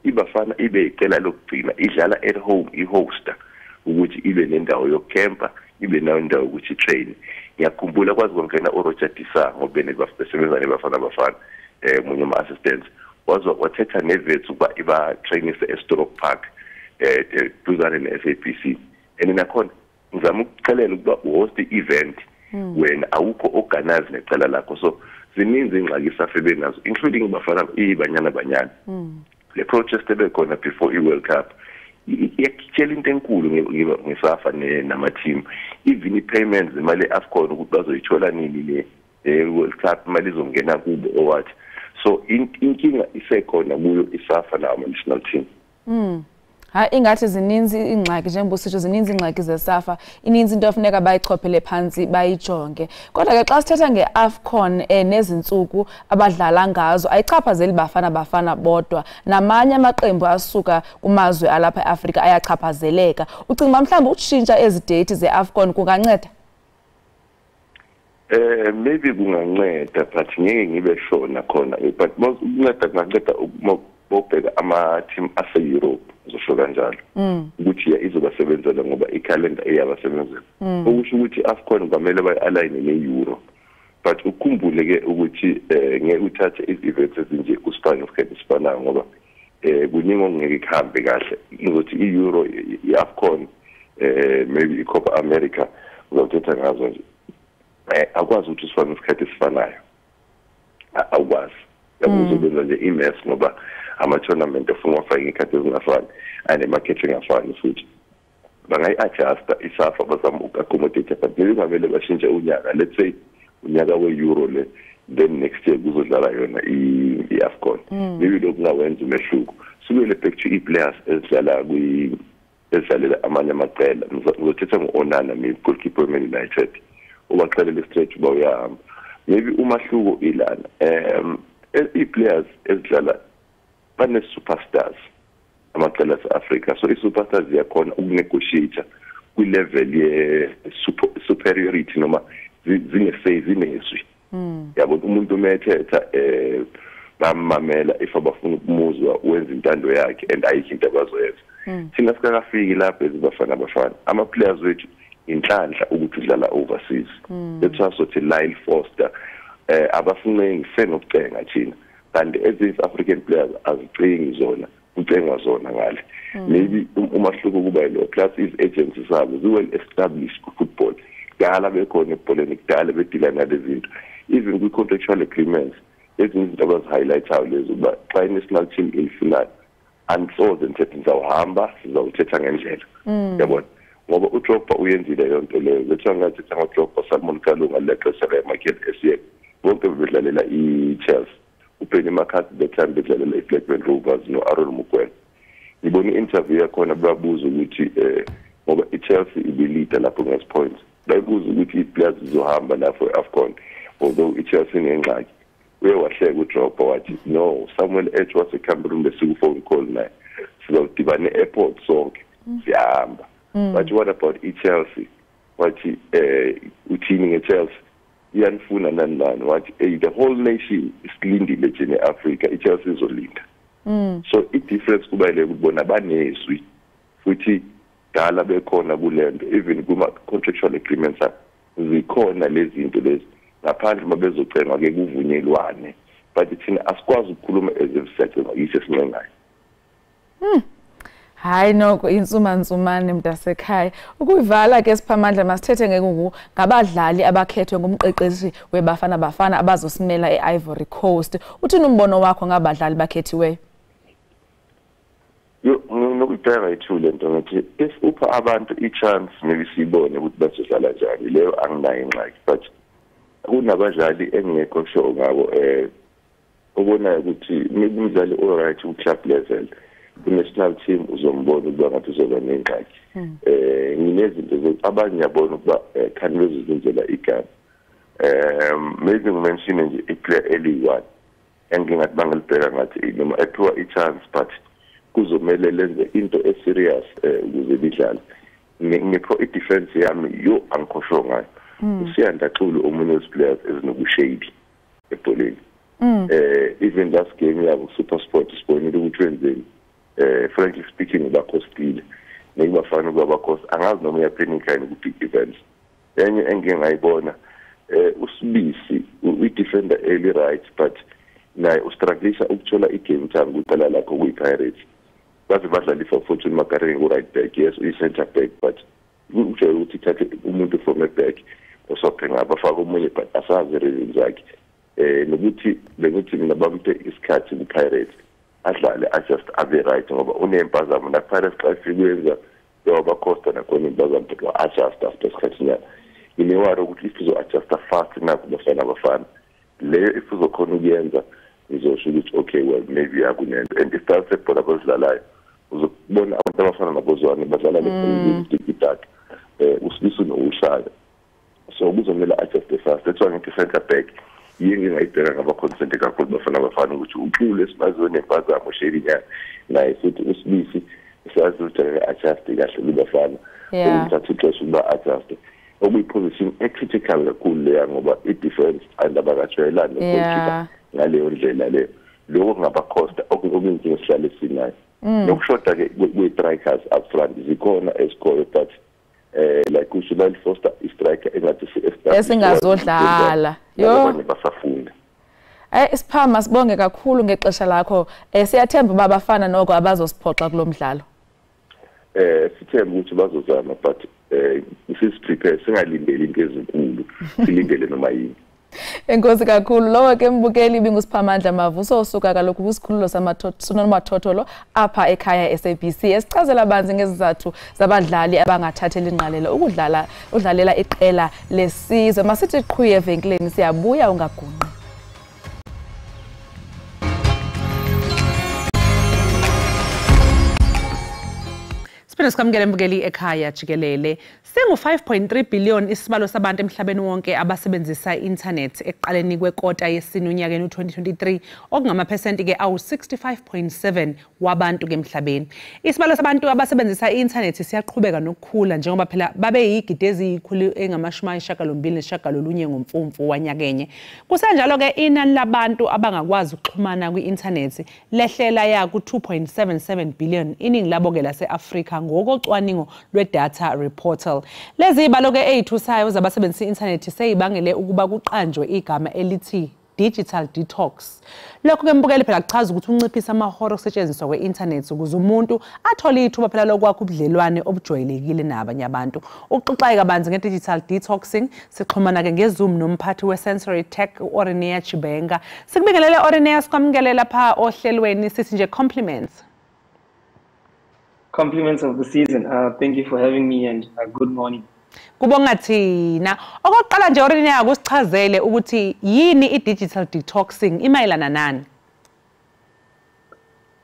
N: Ibafana ibe iqela lokugcina idlala at home i-hoster ukuthi ibe nendawo yokucampa, ibe nayo indawo yokuthi train. Ngiyakhumbula kwazi kwangena uRoger Disa ngoba besebenza nebafana bafana munye ama-assistants wathetha neVets ukuba iba-trainise eStroke Park duzane ne-SABC. And nakhona ngizama ukuxelela ukuba uhost i-event wena awukho organize necala lakho. So zininzi ingxaki iSAFA benazo including ibafana iBanyana Banyana. Le protest ebekhona before i-World Cup iyakutshela into enkulu ngeSAFA nama-team, even i-payments imali e-AFCON ukuthi bazoyithola nini le-World Cup imali izongena kubo or what. So inkinga isekhona kuyo iSAFA nama-national team.
B: Hayi, ingathi zininzi iingxaki, njengoba usitsho, zininzi iingxaki zeSAFA, ininzi into efuneka bayichophele phantsi bayijonge. Kodwa ke xa sithetha nge-AFCON nezi ntsuku abadlala ngazo, ayichaphazeli Bafana Bafana bodwa, namanye amaqembu asuka kumazwe alapha eAfrika ayachaphazeleka. Ucinga uba mhlawumbi utshintsha ezi deyithi ze-AFCON kunganceda?
N: Maybe kunganceda, but ngeke ngibe sure nakhona, but ukunceda kunganceda bobheka ama-team ase-Europe, ngizosho kanjalo, ukuthi izobasebenzela ngoba ikhalenda iyabasebenzela. Okusho ukuthi i-AFCON kwamele bayi-align ne-Euro, but ukhumbule-ke ukuthi ngeke uthathe izi-events ezinje usifane ngesikhathi esifanayo, ngoba kuningi okungeke kuhambe kahle. Ngizothi i-Euro, i-AFCON, maybe i-Copa America, uzawuthetha ngazo nje, akwazi ukuthi usifane ngesikhathi esifanayo, awukwazi. Uzobenza nje i-mess ngoba ama-tournament afuna wafake ngekhathi ezingafani anemakethe engafani, futhi bangayi-adjusta iSAFA bazama uku-accommodate, but maybe kungamele bashintshe unyaka. Let's say unyaka we-Euro le, then next year kuzodlala yona i-AFCON. Maybe lokhu kungawenza umehluko. Sibuyele back to i-players ezidlala ezidlalela amanye amaqela. Ngizothetha ngo-Onana, maybe goalkeeper we-Man United, ubaxelele straight uba uyahamba. Maybe umahluko ilana, i-players ezidlala bane-superstars amaqela ase-Afrika, so i-superstars ziyakhona ukunegotiate kwi-level ye-superiority noma zine-say, zinezwi, yabo. Umuntu uma ethetha bamamela, if abafuna ukumuzwa wenza intando yakhe, and ayikho into abazoyenza. Thina sikakafiki lapho eziBafana Bafana. Ama-players wethu inhlanhla ukuthi udlala overseas. Let's sothi Lyle Foster, abafuncengi senokucenga thina, kanti ezinye African players azicingi zona, kucengwa zona ngale. Maybe umahluko kuba yilo, plus iz-agency zabo zi-well established ku-football, kudala bekhona ebholeni, kudala bedila nalezi zinto. Even kwi-contractual agreements, ezinye izinto abazi-highlight-ayo lezo, ukuba xa i-national team ilifunayo, andisoze ndithethe, ndizawuhamba sizawuthetha ngendlela, yabona, ngoba uDrogba uyenzile yonto leyo. Lethiwa ngathetha ngoDrogba, Salomon Kalou ngale xesha kaMichael Essien, bonke bebedlalela i-Chelsea. uBenny McCarthy the time bedlalela i-Blackburn Rovers no-Aaron Mokoena. Ngibona i-interview yakhona, babuza ukuthi ngoba i-Chelsea ibilida lapho ngezi-points, bayibuza ukuthi i-players zizohamba lapho e-AFCON, although i-Chelsea inengxaki. Uye wahleka uDrogba wathi, "No, Samuel Eto'o waseCameroon besiku-phone call naye, sizawudibana e-airport sonke, siyahamba." But what about i-Chelsea? Wathi, "Uthini nge-Chelsea, iyanifuna nani nani?" Wathi, "Hey, the whole nation isilindile nje ne-Africa, i-Chelsea izolinda." So i-difference kuba ile ukuthi bona banezwi, futhi dala bekhona kulento, even kuma-contractual agreements abo zikhona lezi zinto lezi, ngaphandle uma bezocengwa ke kuvunyelwane, but thina asikwazi ukukhuluma as if siyacengwa, yithi esincengayo.
B: Hayi noko, insumansumane mntasekhaya. Ukuyivala ke, Siphamandla, masithethe ngekungu ngabadlali abakhethwe ngumqeqeshi weBafana Bafana abazosimela e-Ivory Coast. Uthini umbono wakho ngabadlali bakhethiweyo?
N: Yo, nginokuyibheka ithu lento, ngithi if upha abantu i-chance, maybe siyibone ukuthi bazodlala njani, leyo anginayo ingxaki, but kunabadlali engingekho sure ngabo, obonayo ukuthi maybe umdlali o-right ku-club level, ku-national team uzombona ukuba ngathi uzoba nengxaki. Nginezinto abanye ngiyabona ukuba khani bezozenzela igama. Maybe ngimention nje i-player eliyi-one engingathi bangalibheka ngathi noma ephiwa i-chance, but kuzomele lenze into e-serious ukuze lidlale. Ngipho i-defense yami yo, angikho sure ngayo. USiyanda Xulu omunye wezi-players ezinobushady ebholeni. Even last game yabo SuperSport sibonile ukuthi wenzeni. Frankly speaking, bakhostile, nekubafana ukuba bakhost, angazi noma uyapanika yini ku-big events. Enye engike ngayibona, uSibisi, uyi-defender early, right, but naye ustrugglisha ukuthola i-game time kuqala lakho kuyi-Pirates. Baze badlalisa Fortune Makaringe ku-right back. Yes, uyi-center back, but ujwayele ukuthi ithathe umuntu from a back osophe ngapha, afake omunye, but asazi reasons zakhe. Nokuthi bengithi mina bampe isikhathi ku-Pirates, adlale, adjust, abe right, ngoba unempazamo na-Pirates xa efike uyenza yawabakhosta nakhona impazamo, but wa-adjust after isikhathinyana. Ngine-worry ukuthi if uzo-adjusta fast nakho Bafana Bafana leyo, if uzokhona ukuyenza, ngizosho ukuthi okay, well, maybe akunento. And isitayile sebhola abazidlalayo uzokubona abantu Abantu abafana naboZwane badlala le tiki-taka, uSibisi noWushaya, so kuzomele adjust fast. That's why ngithi center back yiyo engingayibheka ngaba-concerned kakhulu Bafana Bafana, ukuthi uXulu esimaziwe nempazamo shelinyana naye, futhi uSibisi siyazi ukuthi akake-adjust kahle kuBafana, okumthatha ixesha ukuba adjust, okuyi-position e-critical kakhulu leya, ngoba i-defense and abakajwayelani no-goalkeeper ngaleyo ndlela leyo. Lokho kungaba-costa, okuyinkinga esihlale sinayo. Nokushoda-ke kwe-strikers up front, zikhona ezikhoyo, but like usho, Lyle Foster i-striker engathi
B: Esingazodlala. Yo.
N: Abanye basafunda.
B: Isiphama, sibonge kakhulu ngexesha lakho. Siyathemba uba abafana noko abazosiphoxa kulo mdlalo.
N: Sithemba ukuthi bazozama, but sisi-prepare, singalindeli into ezinkulu, silindele noma yini.
B: Enkosi kakhulu. Lowo ke, mbukeli, ibinguSiphamandla Mavuso osuka kaloku kwisikhululo sonomathotholo apha ekhaya SABC, esichazela banzi ngezizathu zabadlali abangathatheli ingqalelo ukudlala udlalela iqela lesizwe. Masithi qhuye evenkileni, siyabuya, ungagunqi.
A: Siphinde sikwamukele, mbukeli ekhaya jikelele. Singu-5.3 billion isibalo sabantu emhlabeni wonke abasebenzisa i-internet ekuqaleni kwekota yesine unyakeni u-2023, okungamaphesenti-ke awu-65.7 wabantu-ke emhlabeni. Isibalo sabantu abasebenzisa i-internet siyaqhubeka nokukhula, njengoba phela babe yigidi eziyikhulu engama-89 ngoMfumfu wanyakenye. Kusenjalo-ke, inani labantu abangakwazi ukuxhumana kwi-internet lehlela ya ku-2.77 billion, iningi labo-ke lase-Afrika, ngokocwaningo lwe-DataReportal. Lezi zibalo-ke ey'thusayo zabasebenzisa i-inthanethi seyibangele ukuba kuqanjwe igama elithi digital detox. Lokho-ke, mbukeli, phela kuchaza ukuthi unciphisa amahora okusetshenziswa kwe-inthanethi ukuze umuntu athole ithuba phela lokwakha ubudlelwane obujwayelekile nabanye abantu. Ukuxoxa kabanzi nge-digital detoxing, sixhumana-ke nge-Zoom nomphathi we-Sensory Tech, u-Orineya Chibenga. Sikubingelele, Orineya, sikwamukele lapha ohlelweni, sithi nje compliments.
O: Compliments of the season. Thank you for having me and good morning.
A: Kubonga thina. Okokuqala nje, Orineya, kusichazele ukuthi yini i-digital detoxing, imayelana nani?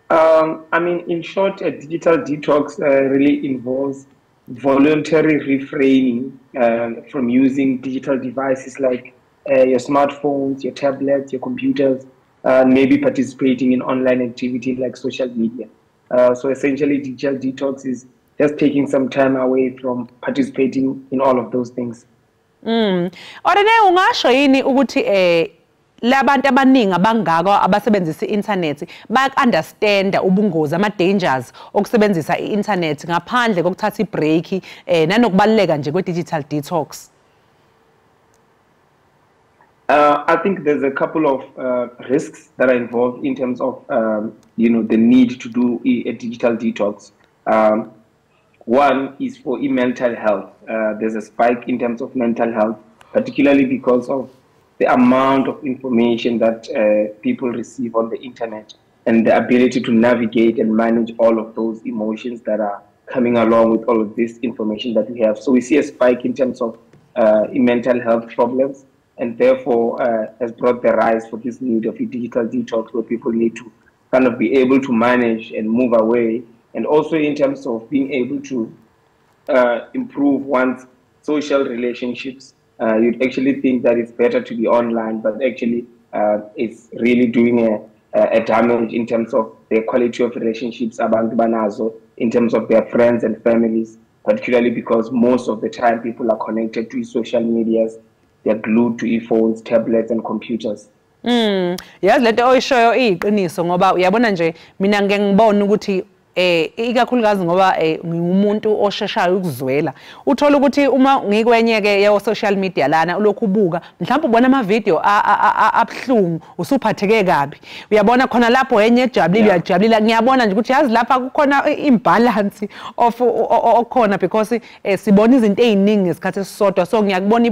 O: I mean, in short, a digital detox really involves voluntary refraining from using digital devices like your smartphones, your tablets, your computers, and maybe participating in online activity like social media. So essentially, digital detox is just taking some time away from participating in all of those things.
A: Orene, ungasho yini ukuthi labantu abaningi abangaka abasebenzisa i-internet bayak-understanda ubungozi, ama-dangers okusebenzisa i-internet ngaphandle kokuthatha i-break, nanokubaluleka nje kwe-digital detox?
O: I think there's a couple of risks that are involved in terms of the need to do a digital detox. One is for mental health. There's a spike in terms of mental health, particularly because of the amount of information that people receive on the internet and the ability to navigate and manage all of those emotions that are coming along with all of this information that we have. So we see a spike in terms of mental health problems, and therefore has brought the rise for this need of a digital detox, where people need to kind of be able to manage and move away, and also in terms of being able to improve one's social relationships. You'd actually think that it's better to be online, but actually it's really doing a damage in terms of the quality of relationships abantu banazo, in terms of their friends and families, particularly because most of the time people are connected to social medias, they're glued to e-phones, tablets and computers.
A: Yazi, lento oyishoyo iyiqiniso, ngoba uyabona nje, mina ngeke ngibone ukuthi ikakhulukazi ngoba ngingumuntu osheshayo ukuzwela, uthola ukuthi uma ngikwenye-ke yo social media lana, ulokhu ubuka, mhlawumbe ubona ama-video abuhlungu, usuphatheke kabi, uyabona khona lapho enye ejabulile, uyajabulila. Ngiyabona nje ukuthi yazi lapha kukhona imbalance of okhona, because sibona izinto ey'ningi ngesikhathi esisodwa. So ngiyakubona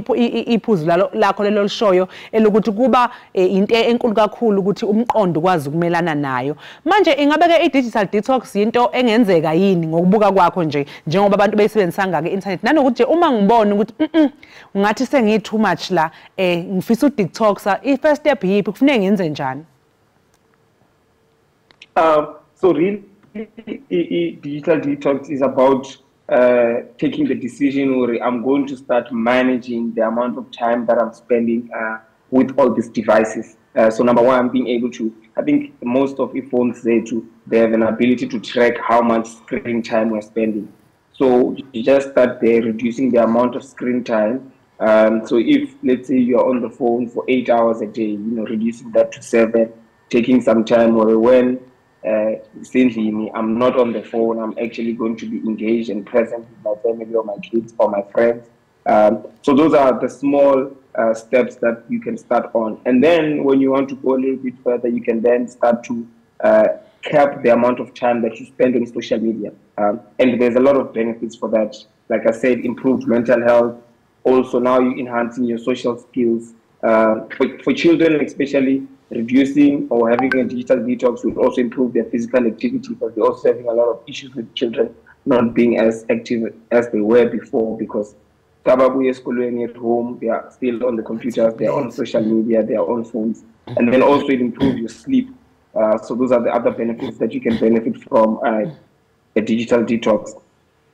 A: iphuzu lakho lelo lishoyo elokuthi kuba into enkulu kakhulu ukuthi umqondo ukwazi ukumelana nayo. Manje ingabe-ke i-digital detox yinto engenzeka yini ngokubuka kwakho nje, njengoba abantu beyisebenzisa ngake i-internet, nanokuthi nje uma ngibona ukuthi ngathi sengiyi too much la, ngifisa u-detoxa, i-first step yiphi, kufuneka ngenze njani?
O: So really digital detox is about taking the decision where I'm going to start managing the amount of time that I'm spending with all these devices. So number one, being able to, I think most of the phones they have an ability to track how much screen time we're spending. So you just start there, reducing the amount of screen time. So if, let's say, you're on the phone for 8 hours a day, you know, reducing that to 7, taking some time where when I'm not on the phone, I'm actually going to be engaged and present with my family or my kids or my friends. So those are the small steps that you can start on. And then when you want to go a little bit further, you can then start to cap the amount of time that you spend on social media. And there's a lot of benefits for that. Like I said, improved mental health. Also, now you're enhancing your social skills. For children, especially, reducing or having a digital detox will also improve their physical activity, because they're also having a lot of issues with children not being as active as they were before, because at home, they are still on the computers, they are on social media, they are on phones. And then also it improves your sleep. So those are the other benefits that you can benefit from a digital detox.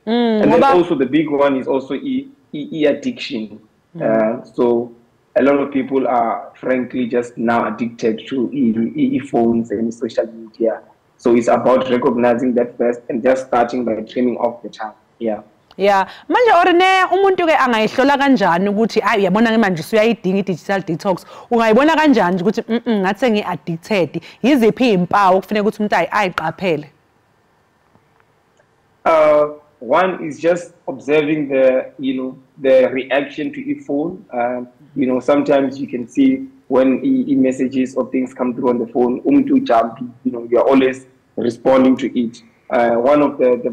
O: And then also the big one is also e-addiction. So a lot of people are frankly just now addicted to e-phones and social media. So it's about recognizing that first and just starting by trimming off the time. Yeah.
A: Yeah, manje Ornea umuntu ke angayihlola kanjani ukuthi ayi uyabona ke manje usuyayidinga i-digital detox, ungayibona kanjani ukuthi ngathi sengi-addicted, yiziphi izimpawu okufuneka ukuthi umuntu ayiqaphele?
O: One is just observing the, you know, the reaction to e-phone. You know, sometimes you can see when e-messages or things come through on the phone, umuntu jumpy, you know, you're always responding to it. One of the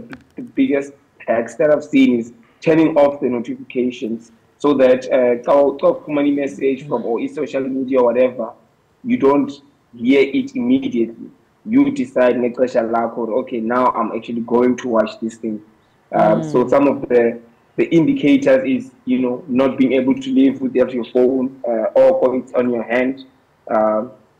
O: biggest hacks that I've seen is turning off the notifications so that money message from or social media or whatever, you don't hear it immediately. You decide, okay, now I'm actually going to watch this thing. So some of the indicators is, you know, not being able to live without your phone or it's on your hand.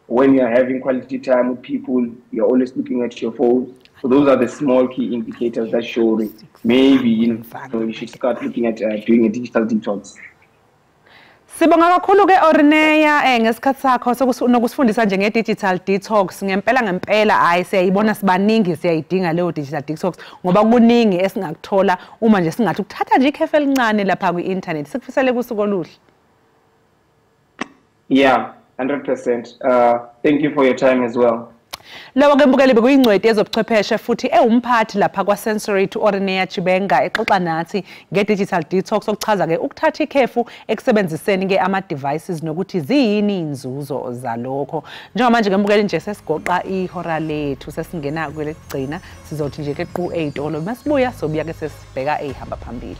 O: When you're having quality time with people, you're always looking at your phone. So those are the small key indicators that show maybe, you know, you should start looking at doing a digital detox.
A: Sibonga kakhulu ke Ornea ngesikhathi sakho sokusifundisa nje nge-digital detox. Ngempela ngempela hayi siyayibona sibaningi siyayidinga leyo digital detox ngoba kuningi esingakuthola uma nje singathi ukuthatha nje ikhefu elincane lapha kwi-internet. Sikufisele kusuku oluhle.
O: Yeah, 100%. Thank you for your time as well.
A: Lawa ke mbukeli bekuyingcweti yezobuchwepheshe futhi ewumphathi lapha kwa-Sensory to Ornea Chibenga exoxa nathi nge-digital detox, okuchaza ke ukuthatha ikhefu ekusebenziseni ke ama-devices nokuthi ziyini inzuzo zalokho. Njengamanje ke mbukeli nje sesigoqa ihora lethu sesingena kwelekugcina, sizothi nje ke qu ey'tolo masibuya sobuya ke sesibheka ey'hamba phambili.